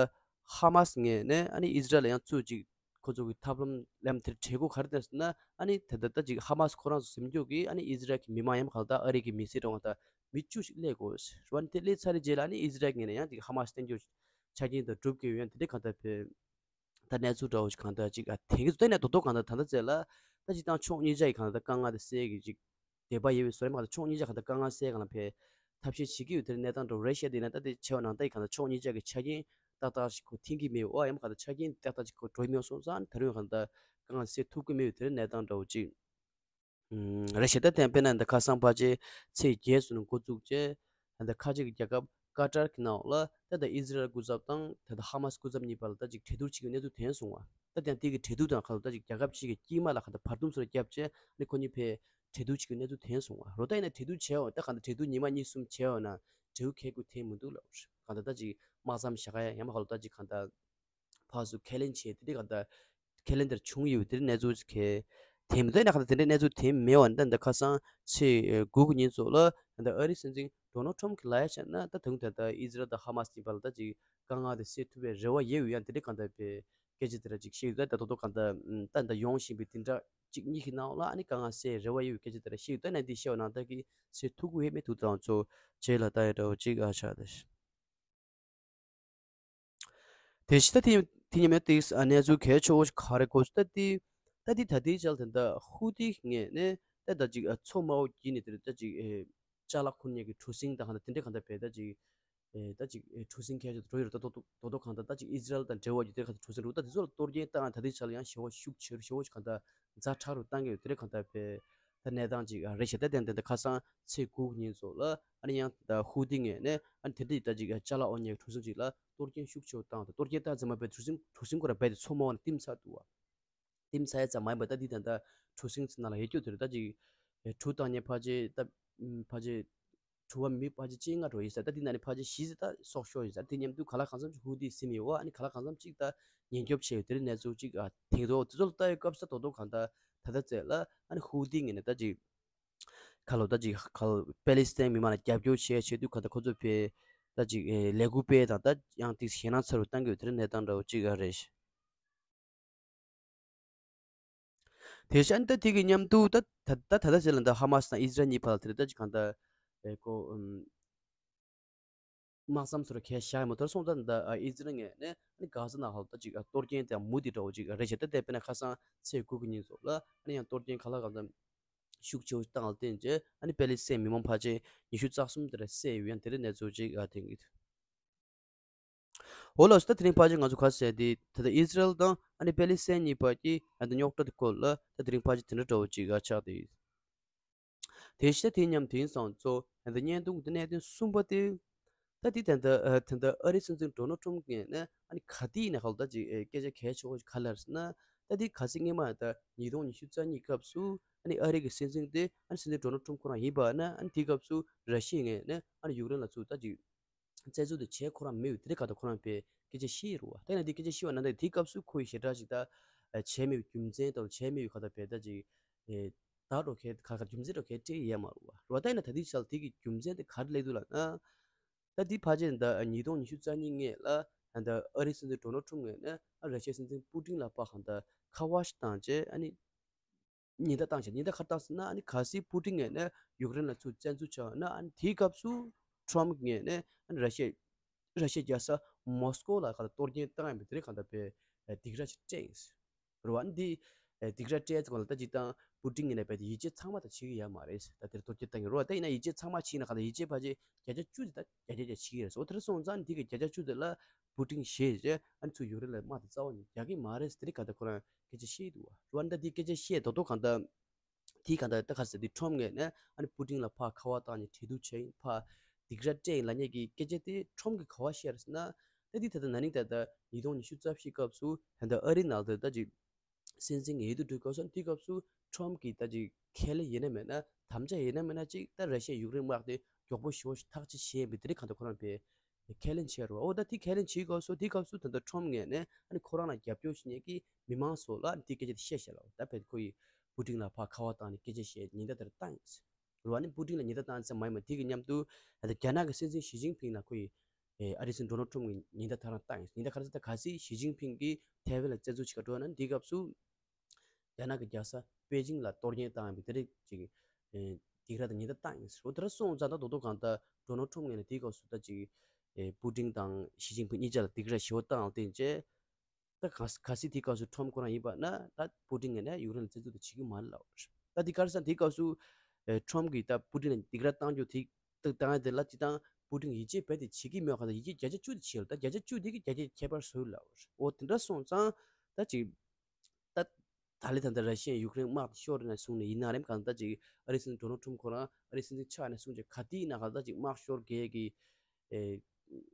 ཧ་མ་སི་ངོས་ནས་ཨ་ནི་ཨི་ཟི་རལ་ལ་ཡང་ཚུར་ཅིག་ཁོ་ཚོ་གི་ཐབས་ལམ་ལམ་དེར་བྲལ་སྒོ་ག་རེ་བསྟན་སོང་ན་ཨ་ནི་ད་ལྟ་ད་ཅིག་ཧ་མ་སི་ཁོ་རང་ཚོ་ཟིན་རྒྱུ་གི་ཨ་ནི་ཨི་ཟི་རལ་གྱི་མི་མང་ཡང་གང་ལྟར་ཨ་རི་གི་མི་སེར་གྲོང་དང་མི་བཅུ་ཞིག་སླེབས་དགོས་ཟེར་བ་ནི་དེ་སླེབས་ཚར་རེ་རྗེས་ལ་ཨ་ནི་ཨི་ཟི་རལ་ངོས་ནས་ཡང་ཅིག་ཧ་མ་སི་བསྟན་རྒྱུ་ཆ་རྐྱེན་དང་སྒྲུབ་དགོས་ཡོད་དེ་འདྲ་གང་ལྟར་བས་ད་གནས་ཚུལ་འདྲ་བོ་ཞིག་གང་ལྟར་ཅིག་ཨ་དེང་གི་ཚོ་ལྟ་ན་རྡོག་རྡོག་གང་ལྟར་ད་ལྟ་ཚེ་ལ་ད་ཅིག་དང་ཕྱོགས་གཉིས་ཆ་ཡི་གང་ལྟར་དཀའ་ངལ་དེ་སེལ་གི་ཅིག་དད་པ་ཡོད་པའི་བཟོ་རིམ་ཁག་དང་ཕྱོགས་གཉིས་ཆ་ཁག་དང་དཀའ་ངལ་སེལ་གང་ལ་ཕེ་ཐབས་ཤེས་བྱེད་ཀྱི་ཡོད་དེར་གནས་སྟངས་འགྲོ་རེ་ཤ་དེ་ན་ད་དེ་ཆེ་བ་ནང་ད་ཡི་གང་ལ་ཕྱོགས་གཉིས་ཆ་གི་ཆ་རྐྱེན་ ཏག་ཏག་ཞིག་ཁོ་འཐེན་གྱི་མེད་པ། ཡང་གང་ལྟར་ཆ་རྐྱེན་ཏག་ཏག་ཅིག་ཁོ་འགྲོ་མྱོང་སོང་ཙང་ད་རུང་གང་ལྟར་དཀའ་ངལ་སེལ་ཐུབ་ཀྱི་མེད་པའི་དེ་རིང་གནས་སྟངས་འདྲ་བོ་ཅིག་ཨུམ། རེད་ཤག་ད་དེ་དཔེར་ན་འདི་ཁ་སང་ཕལ་ཆེར་ཚེས་བརྒྱད་ཙམ་ནས་འགོ་བཙུགས་བྱས། ད་ལྟ་ཁ་ཆེ་གི་རྒྱལ་ཁབ་ཀ་ཏར་གྱི་ནང་ལ་ད་ལྟ་ཨི་ཟི་རལ་སྐུ་ཚབ་དང་ད་ལྟ་ཧ་མ་སི་སྐུ་ཚབ་གཉིས་བར་ལ་ད་ཅིག་གྲོས་བསྡུར་བྱེད་ཀྱི་གནས་ཚུལ་ཐོན་སོང་བ། ད་དེ་ཡང་དེ་གི་གྲོས་བསྡུར་དང་ཁ་ལོ་ད་ཅིག་རྒྱལ་ཁབ་ཅིག་གི་དཀྱིལ་མ་ལ་ག་ད་བར་འདུམ་སོགས་བརྒྱབ་བྱས་ནི་ཁོ་གཉིས་ཕེ་གྲོས་བསྡུར་བྱེད་ཀྱི་གནས་ཚུལ་ཐོན་སོང་བ། རོ་ད་ཡིན་ན་གྲོས་བསྡུར་བྱས་འོ་ད་ག་ད་གྲོས་བསྡུར་ཉི་མ་གཉིས་གསུམ་བྱས་འོ་ན་འབྲས་བུ་གལ་ཁུ་ཐེན་མི་འདུག་ལབ། ག་ད་ད་ཅིག་དམག་མཚམས་བཞག་ཡ་ཡང་མ་ག་ལོ་ད་ཅིག་ག་ད། ཕར་ཚུར་ཁས་ལེན་བྱས་དེ་འདྲའི་གང་ལྟར་ཁས་ལེན་དེར་བྱུང་ཡོད་དེ་འདྲའི་གནས་ཚུལ་གལ་དེ་མི་འདུག་ན་གང་ལྟར་དེ་འདྲའི་གནས་ཚུལ་དེ་མེད་པ་ནི་ད་ལྟ་ཁ་སང་ཚེས་དགུ་གི་ཉིན་ཚོ་ལ་ད་ལྟ་ཨ་རིའི་སྲིད་འཛིན་ཌོ་ནལ་ཊམ་གྱིས་ལབ་ཡ་བྱས་ན་ད་དུང་ད་ལྟ་ཨི་ཟི་རལ་དང་ཧ་མ་སི་གཉིས་བར་ལ་ད་ཅིག་དཀའ་ངལ་དེ་སེལ་ཐུབ་པའི་རེ་བ་ཡོད་ཡོད་ཡང་དེ་འདྲའི་གང་ལྟར་པའི་སྐད་ཆ་དེ་འདྲ་ཅིག་བཤད་ཡོད་ད་ད་དོ་དོ་གང་ལྟར་ད་ལྟ་ཡོང་བཞིན་པའི་དེ་འདྲ་གཅིག་གཉིས་ཀྱི་ནང་ལ་ཨ་ནི་དཀའ་ངལ་སེལ་རེ་བ་ཡོད་པའི་སྐད་ཆ་དེ་འདྲ་བཤད་ཡོད་ད་ནས་འདི་བཤད་པ་ནང་ལྟར་གྱི་སེལ་ཐུབ་ཀྱི་ཡོད་མེད་ཐུག་དང་ཚོ་རྗེས་ལ་ལྟ་ཡ་འདྲ་བོ་ཅིག་ཨ་ཆགས་ད། དེ་བཞིན་ད་དེ་དེ་ཉིན་མོའི་ཏིག་ཨ་གནས་ཚུལ་གལ་ཆེ་བོ་ཞིག་ག་རེ་གོ་ད་དེ་ད་དེ་ད་དེའི་ཆར་དེ་འདྲ་ཧུ་ཏི་ངོས་ནས་ད་ད་ཅིག་ཨ་མཚོ་དམའ་བོ་བརྒྱུད་ནས་དེར་ད་ཅིག་ཨེ་ཅ་ལག་ཁུར་མཁན་གྱི་གྲུ་གཟིངས་དང་གང་ལྟར་དེ་འདྲ་གང་ལྟར་བས་ད་ཅིག་ཨེ་ད་ཅིག་ཨེ་གྲུ་གཟིངས་ཁྱེར་ཆེད་དུ་འགྲོ་ཡོད་རེད། ད་དོ་དོ་དོ་དོ་གང་ལྟར་ད་ཅིག་ཨི་ཟི་རལ་དང་འབྲེལ་བ་ཡོད་དེ་གང་ལྟར་གྲུ་གཟིངས་རུ་ད་དེ་ཚོ་ལ་གཏོར་སྐྱོན་བཏང་ད་དེའི་ཆར་ཡང་ཞེ་བོ་ཤུགས་ཆེ་རུ་ཞེ་བོ་ཞིག་གང་ལྟར་ཛ་དྲག་རུ་བཏང་གི་ཡོད་དེ་འདྲ་གང་ལྟར་བས། ད་གནས་སྟངས་ཅིག་རེད་ཤག་ད་དེ་འདི་ད་ཁ་སང་ཚེས་དགུ་ཉིན་ཚོ་ལ་ཨ་ནི་ཡང་ད་ཧུ་ཏི་ངོས་ནས་ཨ་ནི་དེ་འདྲ་ད་ཅིག་ཅ་ལག་འོ་ཉལ་གྲུ་གཟིངས་ཅིག་ལ་གཏོར་སྐྱོན་ཤུགས་ཆེ་བོ་བཏང་ད་གཏོར་སྐྱོན་བཏང་ཙམ་མ་དཔེ་གྲུ་གཟིངས་གྲུ་གཟིངས་ཁོ་རང་རྦད་དེ་མཚོ་དམའ་བ་ནས་བསྟིམ་ཚར་འདུག་བ། བསྟིམ་ཚར་ཡ་ཙམ་མ་ཡིན་པ་ད་འདི་ད་ད་གྲུ་གཟིངས་ཚོ་ནང་ལ་ཡོད་རྒྱུ་དེ་རེད། ད་ཅིག་གྲུ་བཏང་ཉེ་ཕལ་ཆེར་ད་ཕལ་ཆེར་གྲུ་བ་མི་ཕལ་ཆེར་བཅོ་ལྔ་འགྲོ་ཡིན་ས། ད་འདི་ནང་ནས་ཕལ་ཆེར་བཞི་ཙམ་ད་སྲོག་ཤོར་ཡིན་ས། དེ་མཉམ་དུ་ག་ལ་གང་འཚམ་ཅིག་ཧུ་ཏི་ཟིན་ཡོད་བ། ཨ་ནི་ག་ལ་གང་འཚམ་ཅིག་ད་ཉེན་སྐྱོབ་བྱས་ཡོད་དེ་རིང་གནས་ཚུལ་ཅིག་ཨ་དེང་དུ་དེ་ཚོ་ལ་ལྟ་ཡོད་སྐབས་སུ་ད་དོ་དོ་གང་ད་ད་ལྟ་ཚེ་ལ་ཨ་ནི་ཧུ་ཏི་ངོས་ནས་ད་ཅིག་ཁ་ལོ་ད་ཅིག་ཁ་ལོ་པེ་ལི་སི་ཐན་མི་མང་ལ་རྒྱབ་སྐྱོར་བྱས་བྱས་དུས་གང་ད་ཁོ་ཚོ་ཕེ་ད་ཅིག་ལས་འགུལ་སྤེལ་དང་ད་ཡང་ཏིག་ཞེད་སྣང་ཚ་རུ་བཏང་གི་ཡོད་དེ་རིང་གནས་སྟངས་འདྲ་བོ་ཅིག་ཨ་རེད། དེ་བཞིན་ད་དེ་གི་མཉམ་དུ་ད་ད་ད་ད་ཟེར་ལ་ད་ཧ་མ་སི་དང་ཨི་ཟི་རལ་གཉིས་བར་ལ་དེ་རེད། ད་ཅིག་གང་ད་ཨེ་ཀོ་ཨམ་དམག་མཚམས་ཚོར་གས་བཞག་མ་ཐར་སོང་ཙང་ད་ཨི་ཟི་རལ་ངོས་ནས་ཨ་ནི་གྷ་ཟ་ནང་ཧ་ལ་ད་ཅིག་གཏོར་སྐྱོན་དེ་མུ་དེ་འདྲ་བོ་ཅིག་རེད་ཤག་ད་དེ་དཔེར་ན་ཁ་སང་ཚེས་དགུ་གི་ཉིན་ཚོ་ལ་ཨ་ནི་ཡང་གཏོར་སྐྱོན་ག་ལ་གང་ཙམ་ཤུགས་ཆེ་བོ་བཏང་ལ་བརྟེན་རྗེས་ཨ་ནི་པེ་ལི་སི་ཐན་མི་མང་ཕལ་ཆེར་ཉི་ཤུ་རྩ་གསུམ་དེ་ར་བསད་ཡོད་ཡང་དེ་རིང་གནས་ཚུལ་ཅིག་ཨ་དེང་གི་འོ་ལགས་སོ། ད་དེ་རིང་ཕལ་ཆེར་ང་ཚོ་ག་རེ་ཟེར་དེ་ད་ལྟ་ཨི་ཟི་རལ་དང་ཨ་ནི་པེ་ལི་སི་ཐན་གཉིས་བར་གྱི་ཨ་ད་རྙོག་དྲ་དེ་སྐོར་ལ་ད་དེ་རིང་ཕལ་ཆེར་དེ་འདྲ་འདྲ་བོ་ཅིག་ཨ་ཆགས་བསྡད་ཡོད། དེ་བཞིན་དེ་མཉམ་དེང་སང་གཙོ་ཨ་ད་བརྙན་ཐུང་དེ་གནད་དོན་གསུམ་པ་དེ་ད་དེ་ད་ལྟ་ཨ་ད་ལྟ་ཨ་རིའི་སྲིད་འཛིན་ཌོ་ནལ་ཊམ་ངོས་ནས་ཨ་ནི་ག་དེ་ཡིན་ན་ཧ་ལ་ད་ཅིག་ཨེ་སྐད་ཆ་གལ་ཆེ་བོ་ཞིག་ག་ལ་རེད་ཟེར་ན། ད་དེ་ག་ཚོད་སྔོན་མ་ད་ཉིས་སྟོང་ཉི་ཤུ་རྩ་གཉིས་སྐབས་སུ་ཨ་ནི་ཨ་རི་གི་སྲིད་འཛིན་དེ་ཨ་ནི་སྲིད་འཛིན་ཌོ་ནལ་ཊམ་ཁོ་རང་ཡིན་པ་ན་ཨ་ནི་དེའི་སྐབས་སུ་ར་ཤི་ཡ་ངོས་ནས་ཨ་ནི་ཡུཀ་རེན་ལ་ཚུར་ད་ཅིག་བཙན་འཛུལ་དེ་བྱས་ཁོ་རང་མེད་པའི་དེ་རིང་ག་ད་ཁོ་རང་པའི་སྐད་ཆ་བཤད་རུ་བ། ད་ཡིན་ན་དེ་སྐད་ཆ་བཤད་བ་ན་ད་དེའི་སྐབས་སུ་ཁོ་ཡི་ཞེ་དྲག་ཞིག་ད་བྱས་མེད་པའི་རྒྱུ་མཚན་དང་བྱས་མེད་པའི་ག་ད་བས་ད་ཅིག་ད་འགྲོ་ཁའི་ག་ག་རྒྱུ་མཚན་འགྲོ་ཁའི་སྤྲད་ཡས་མ་རུ་བ་རུ་བ། ད་ཡིན་ན་ད་དེའི་ཆར་དེ་གི་རྒྱུ་མཚན་དེ་ག་རེ་སླེབས་འདུག་ལབ་ན། ད་དེ་ཕལ་ཆེར་ད་ཉིས་སྟོང་ཉི་ཤུ་རྩ་གཉིས་སྔོན་ལ་ད་ཨ་རིའི་སྲིད་འཛིན་ཌོ་ནལ་ཊམ་ངོས་ནས་ཨ་ར་ཤི་ཡའི་སྲིད་འཛིན་པུ་ཏིན་ལ་ཕར་གང་ད་ཁ་པར་ཞིག་བཏང་རྗེས་ཨ་ནི་ཉེན་བརྡ་བཏང་བྱས། ཉེན་བརྡ་ག་རེ་བཏང་ཟེར་ན་ཨ་ནི་གལ་སྲིད་པུ་ཏིན་ངོས་ནས་ཡུཀ་རེན་ལ་ཚུར་བཙན་འཛུལ་བྱས་ན་ཨ་ནི་དེའི་སྐབས་སུ་ཊམ་ངོས་ནས་ཨ་ནི་ར་ཤི་ཡ་ར་ཤི་ཡའི་རྒྱལ་ས་མོ་སི་ཀོ་ལ་ག་ལ་གཏོར་སྐྱོན་བཏང་ཡ་མི་དེ་རིང་གང་ལྟར་པའི་སྡིགས་ར་ཞིག་སྤྲད་ཡིན་རུ་བ། འདི་སྡིགས་ར་སྤྲད་ཙམ་ལ་ད་ཅིག་དང་པུ་ཏིན་ངོས་ནས་པའི་ཡིད་ཆེས་ཚང་མ་ད་བྱེད་ཀྱི་ཡོད་མ་རེད། ད་དེར་གཏོར་སྐྱོན་བཏང་ཡིན་རུ་བ། ད་ཡིན་ན་ཡིད་ཆེས་ཚང་མ་བྱེད་ན་གང་ལྟར་ཡིད་ཆེས་ཕལ་ཆེར་བརྒྱ་ཆ་བཅུ་དེ་ད་བརྒྱ་ཆ་བརྒྱ་བྱེད་ཀྱི་རེད་ཟེར། འོ་དེར་སོང་ཙང་འདི་གི་བརྒྱ་ཆ་བཅུ་དེ་ལ་པུ་ཏིན་ཞེད་རེད། ཨ་ནི་ཚུར་ཡུཀ་རེན་ལ་དམག་དེ་རྩ་བ་ནས་རྒྱག་གི་མ་རེད་ཟེར་དེ་རིང་གང་ལྟར་ཁོ་རང་སྐད་ཆ་བཤད་འདུག་བ། རུ་བ་ད་འདི་སྐད་ཆ་བཤད་དོ་དོ་གང་ལྟར། དེའི་གང་ལྟར་ད་ག་ཟེར་དེ་ཊམ་ངོས་ནས་ཨ་ནི་པུ་ཏིན་ལ་ཕར་ཁ་པར་བཏང་ནས་གྲོས་བསྡུར་བྱས་ཡིན་ཕར་སྡིགས་ར་སྤྲད་ཡིན་ལབ་མཁན་གྱི་སྐད་ཆ་དེ་ཊམ་གྱིས་ག་པར་བཤད་རེད་ཟེར་ན། ད་དེ་ད་ལྟ་ན་ནིང་ད་ལྟ་ཉིས་སྟོང་ཉི་ཤུ་རྩ་བཞི་སྐབས་སུ་ད་ལྟ་ཨ་རིའི་ནང་དུ་ད་ཅིག་སྲིད་འཛིན་ངེས་དུ་འགྲོ་དགོས་སོང་དེའི་སྐབས་སུ་ཊམ་གྱིས་ད་ཅིག་ཁས་ལེན་ཡིན་ན་མིན་ན་དམ་བཅའ་ཡིན་ན་མིན་ན་ཅིག་ད་ར་ཤི་ཡ་ཡུཀ་རེན་དམག་དེ་མགྱོགས་པོ་ཞེ་པོ་ཞིག་ཐག་གཅོད་བྱས་ཡིན་པའི་དེ་རིང་གང་ལྟར་ཁོ་རང་པའི་ཁས་ལེན་བྱས་རོ། འོ་ད་དེ་ཁས་ལེན་བྱེད་དགོས་སོ། དེའི་སྐབས་སུ་ད་ལྟ་ཊམ་ངོས་ནས་ཨ་ནི་ཁོ་རང་ལ་རྒྱབ་སྐྱོར་བྱེད་མཁན་གྱི་མི་མང་ཚོ་ལ་ཨ་ནི་དེ་སྐད་ཆ་དེ་བཤད་བཞག་ལ། ད་བས་ཁོ་ཡིས་པུ་ཏིན་ལ་ཕར་ཁ་པར་བཏང་ནས་སྐད་ཆ་བཤད་ཉེན་བརྡ་དེར་བཏང་ཡིན་ཟེར་རོ། ཨ་ནི་པུ་ཏིན་ལ་ཉེན་བརྡ་བཏང་ཙམ་མ་ཡིན་པར་དེ་གི་མཉམ་དུ་ད་ལྟ་རྒྱ་ནག་གི་སྲིད་འཛིན་ཞི་ཅིན་ཕིང་ལ་ཁོ་ཡིས་ཨ་རིའི་སྲིད་འཛིན་ཌོ་ནལ་ཊམ་གྱིས་ཉེན་བརྡ་ད་རང་བཏང་ཡིན་ཟེར། ཉེན་བརྡ་ག་རེ་ཟེར་ད་གལ་སྲིད་ཞི་ཅིན་ཕིང་གིས་ཐའེ་ཝན་ལ་བཙན་འཛུལ་བྱེད་ག་འགྲོ་ན་དེའི་སྐབས་སུ། རྒྱ་ནག་གི་རྒྱལ་ས་པེ་ཅིང་ལ་གཏོར་སྐྱོན་བཏང་ཡོད་པའི་དེ་རིགས་ཅིག་ཨེ་སྡིགས་ར་དང་ཉེན་བརྡ་བཏང་ཡོད་ཟེར། འོ་དེ་འདྲ་སོང་ཙང་ད་རྡོག་རྡོག་གང་ལྟར་ཌོ་ནལ་ཊམ་ངོས་ནས་དེའི་སྐབས་སུ་ད་ཅིག་ཨེ་པུ་ཏིན་དང་ཞི་ཅིན་ཕིང་གཉིས་ཆ་ལ་སྡིགས་ར་ཞེ་པོ་བཏང་ལ་བརྟེན་བྱས། ད་ག་གལ་སྲིད་དེའི་སྐབས་སུ་ཊམ་ཁོ་རང་ཡིན་པ་ན་ད་པུ་ཏིན་ངོས་ནས་ཡུཀ་རེན་ལ་བཙན་འཛུལ་དེ་བྱེད་ཀྱི་མ་རེད་ལབ་པ་རེད། ད་དེ་ག་རེ་ཟེར་ན་དེའི་སྐབས་སུ་ཨེ་ཊམ་གིས་ད་པུ་ཏིན་ལ་སྡིགས་ར་བཏང་རྒྱུ་དེ་ད་བཏང་ཡ་དེ་ལ་སྤྱིར་བཏང་ པུ་ཏིན་ཡིད་ཆེས་རྦད་དེ་བྱེད་ཀྱི་མེད་པ་གང་ལྟར་ཡིད་ཆེས་བརྒྱ་ཆ་བཅུ་དེ་བྱེད་ལ། ད་བརྒྱ་ཆ་བཅུ་དེ་གི་བརྒྱ་ཆ་ཁྱད་པར་བཟོས་ལ། འོ་དེ་འདྲ་སོང་ཙང་ད་ཅིག་ད་ད་ལས་ད་ལྟ་ར་ཤི་ཡས་ཡུཀ་རེན་དམག་དེ་ཤོར་ནས་བཟུང་ནས་ཡིན་ན་རེམ་གང་ལྟར་ཅིག་ཨ་རིའི་སྲིད་འཛིན་ཌོ་ནལ་ཊམ་ཁོ་རང་ཨ་རིའི་སྲིད་འཛིན་ཆགས་ནས་བཟུང་ཅིག་ག་དུས་ཡིན་ན་གང་ལྟར་ཅིག་དམག་ཤོར་མཁན་གྱི་ཨེ་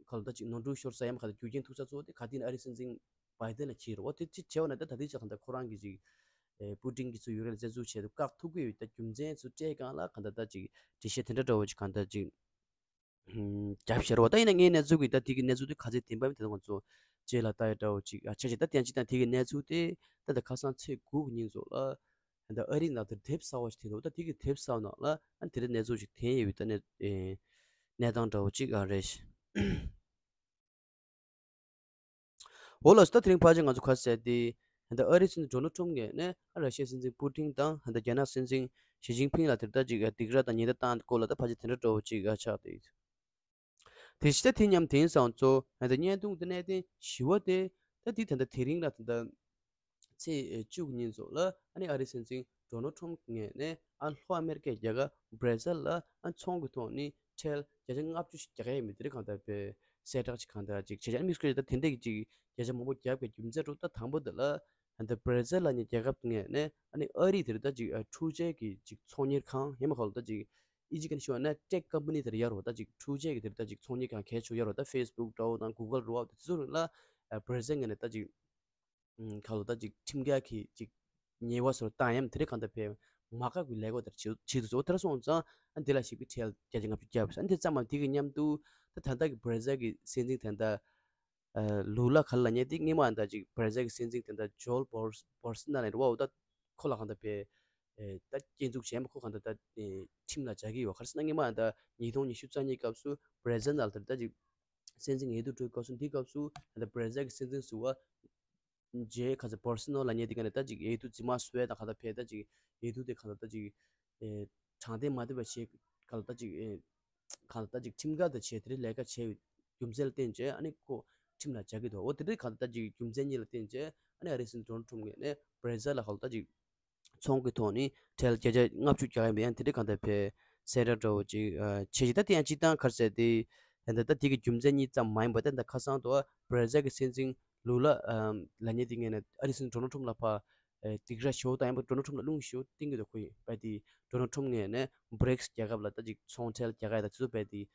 གང་ལྟར་ཅིག་ནོར་འཁྲུལ་ཤོར་ས་ཡ་མ་གང་ལྟར་རྒྱུ་རྐྱེན་ཐུག་ས་གཙོ་བོ་དེ་ག་དུས་ཡིན་ན་ཨ་རིའི་སྲིད་འཛིན་བྷའི་ཌེན་ལ་འཁྱེར་རོ། དེ་ཅི་བྱས་པ་ན་ད་ད་ལྟའི་ཆ་གང་ལྟར་ཁོ་རང་གི་ཅིག་ཨེ་པུ་ཏིན་གྱིས་ཚུར་ཡུཀ་རེན་ལ་བཙན་འཛུལ་བྱས་དུས་བཀག་ཐུབ་ཀྱི་ཡོད། ད་རྒྱུ་མཚན་ཚུར་སྤྲད་སྒང་ལ་གང་ལྟར་ད་ཅིག་འགྲེལ་བཤད་དེ་འདྲ་འདྲ་བོ་ཅིག་གང་ལྟར་ཅིག་ཨུམ་རྒྱབ་ཤར་བ། ད་ཡིན་ན་ངའི་གནས་ཚུལ་གྱི་ད་དེ་གི་གནས་ཚུལ་དེ་ག་ཚོད་བདེན་པ་མིན་དེ་ང་ཚོ་རྗེས་ལ་ལྟ་ཡ་འདྲ་བོ་ཅིག་ཨ་ཆ་ཆེ། ད་བསྟན་ཅིག་དང་དེ་གི་གནས་ཚུལ་དེ་ད་ད་ཁ་སང་ཚེས་དགུ་གི་ཉིན་ཚོ་ལ་ད་ཨ་རི་ནང་དུ་དེབ་གསར་བ་ཞིག་ཐོན་འདུག་ད་དེ་གི་དེབ་གསར་ནང་ལ་ཨ་དེ་འདྲ་གནས་ཚུལ་ཞིག་ཐོན་ཡོད་པའི་ད་གནས་ཨེ་གནས་སྟངས་འདྲ་བོ་ཅིག་ཨ་རེད། འོ་ལགས་སོ། ད་དེ་རིང་ཕལ་ཆེར་ང་ཚོ་ག་རེ་ཟེར་ཏེ་ད་ཨ་རིའི་སྲིད་འཛིན་ཌོ་ནལ་ཊམ་ངོས་ནས་ཨ་ར་ཤི་ཡའི་སྲིད་འཛིན་པུ་ཏིན་དང་ད་རྒྱ་ནག་སྲིད་འཛིན་ཞི་ཅིན་ཕིང་ལ་དེ་ལྟར་ཅིག་སྡིགས་ར་དང་ཉེས་འདབ་བཏང་སྐོར་ལ་ད་ཕལ་ཆེར་དེ་འདྲ་འདྲ་བོ་ཅིག་ཆགས་ཏེ། དེ་ཕྱི་ད་དེ་མཉམ་དེང་སང་ཚོ་ད་བརྙན་ཐུང་དེ་གནད་དོན་ཞི་བ་དེ་ད་དེ་ད་ལྟ་དེ་རིང་ལ་ད་ལྟ་ཚེས་བཅུ་གི་ཉིན་ཚོ་ལ་ཨ་ནི་ཨ་རིའི་སྲིད་འཛིན་ཌོ་ནལ་ཊམ་ངོས་ནས་ཨ་ལྷོ་ཨ་མེ་རི་ཀའི་རྒྱལ་ཁབ་བྷར་ཛིལ་ལ་ཨ་ཚོང་གི་ཐོག་ནས་ཁྲལ་བརྒྱ་ཆ་ལྔ་བཅུ་ཞིག་རྒྱག་ཡ་ཡིན་མིན་དེ་རིང་གང་ལྟར་པའི་གསལ་བསྒྲགས་ཅིག་གང་ལྟར་ཅིག་བྱས་ཙང་དམིགས་བསལ་ད་དེ་འདྲ་གི་ཅིག་བརྒྱ་ཆ་མང་པོ་རྒྱབ་པའི་རྒྱུ་མཚན་དྲུག་ད་དང་པོ་དེ་ལ་ཨ་ནི་བྷར་ཛིལ་ལབ་མཁན་རྒྱལ་ཁབ་ངོས་ནས་ཨ་ནི་ཨ་རི་དེ་རིང་ད་ཅིག་ཨ་འཕྲུལ་ཆས་ཀྱི་ཅིག་ཚོང་གཉེར་ཁང་ཡང་མིན་གང་ལ་ད་ཅིག་ཨི་ཇི་ག་ནས་ཤོད་ན་ཊེག་ཀམ་པ་ནི་དེར་ཡར་རོ། ད་ཅིག་འཕྲུལ་ཆས་ཀྱི་དེར་ད་ཅིག་ཚོང་གཉེར་ཁང་གལ་ཆེ་ཡར་རོ། ད་ཕེ་སི་བུག་འདྲ་བོ་དང་གུ་གལ་འདྲ་བོ་དེ་ཚོ་རིང་ལ་ཨ་བྷར་ཛིལ་ངོས་ནས་ད་ཅིག་ཨུམ་ག་ལོ་ད་ཅིག་ཁྲིམས་འགལ་གྱི་ཅིག་ཉེས་པ་སོར་བཏང་ཡམ་དེ་རིང་གང་ལྟར་བས་མ་དགའ་བའི་ལས་ཁུངས་དེར་བྱེད་བྱེད་དུ་སོང་། དེར་སོང་ཙང་ཨ་འདི་ལ་ཞིག་པའི་ཁྲལ་བརྒྱ་ཆ་ལྔ་བཅུ་བརྒྱབ་ཟེར། ཨ་འདི་ཙམ་མ་དེ་གི་མཉམ་དུ་ད་ད་ལྟ་གི་བྷར་ཛིལ་གྱི་སྲིད་འཛིན་ད་ལྟ་ཨ་ལུ་ལ་ག་ལ་ཉེ་དེ་སྔོན་མ་ད་ཅིག་བྷར་ཛིལ་གྱི་སྲིད་འཛིན་དེ་ད་ཇོལ་བོར་བོར་སི་ན་ལེ་རུ་བ་འོ་ད་ཁོ་ལ་གང་ལྟར་བས་ཨེ་ད་སྐྱོན་འཛུགས་བྱས་མ་ཁོ་གང་ལྟར་ད་ཨེ་ཁྲིམས་ལ་འཇགས་ཀྱི་ཡོད། ག་རེ་ཟེར་ན་སྔོན་མ་ད་ཉིས་སྟོང་ཉི་ཤུ་རྩ་གཉིས་སྐབས་སུ་བྷར་ཛིལ་ནང་ལ་ད་ད་ཅིག་སྲིད་འཛིན་འོས་བསྡུ་གྲོལ་སྐབས་སུ་འདི་སྐབས་སུ་ད་ད་བྷར་ཛིལ་གྱི་སྲིད་འཛིན་ཟུར་པ་ཇེ་ག་ཚོད་བོར་སི་ནོ་ལ་ཉེ་དེ་ག་ནས་ད་ཅིག་འོས་བསྡུ་རྫུན་མ་བཟོས་དང་གང་ལྟར་བས་ད་ཅིག་འོས་བསྡུ་དེ་གང་ལྟར་ད་ཅིག་ཨེ་དྲང་བདེན་མ་ཐེབས་པ་བྱས་གང་ལྟར་ད་ཅིག་ཨེ་གང་ལྟར་ད་ཅིག་ཁྲིམས་འགལ་དུ་བྱས་དེ་རིང་ལས་ཀ་བྱས་ཡོད་རྒྱུ་མཚན་ལ་བརྟེན་བྱས་ཨ་ནི་ཁོ་ཁྲིམས་ལ་འཇགས་ཀྱི་འདུག་འོ་དེ་རིང་གང་ལྟར་ད་ཅིག་རྒྱུ་མཚན་གཉིས་ལ་བརྟེན་བྱས་ཨ་ནི་ཨ་རིའི་སྲིད་འཛིན་ཌོ་ནལ་ཊམ་ངོས་ནས་བྷར་ཛིལ་ལ་གང་ལྟར་ད་ཅིག་ཚོང་གི་ཐོག་ནས་ཁྲལ་བརྒྱ་ཆ་ལྔ་བཅུ་རྒྱག་ཡ་མེད་ཡང་དེ་འདྲ་གང་ལྟར་བས་གསལ་བསྒྲགས་འདྲ་བོ་ཅིག་ཨ་བྱས་ཤིང་ད་དེ་ཡང་སྤྱིར་བཏང་ག་རེ་ཟེར་ཏེ་ད་ད་དེ་གི་རྒྱུ་མཚན་གཉིས་ཙམ་མ་ཡིན་པ་ད་ད་ཁ་སང་དུ་བྷར་ཛིལ་གྱི་སྲིད་འཛིན་ལུ་ལ་ལ་ཉེ་དེ་ངས་ནས་ཨ་རིའི་སྲིད་འཛིན་ཌོ་ནལ་ཊམ་ལ་ཕ་སྡིགས་ར་ཞུ་དང་ཡང་པ་ཌོ་ནལ་ཊམ་ལ་རླུང་ཞུ་གཏིང་གི་དུ་ཁོ་ཡིན་པ་དེ་ཌོ་ནལ་ཊམ་ངོས་ནས་བྷ་རིག་སི་རྒྱལ་ཁབ་ལ་ད་ཅིག་ཚོང་ཁྲལ་རྒྱག་ཡ་ད་དེ་ཚོ་བས་དེ་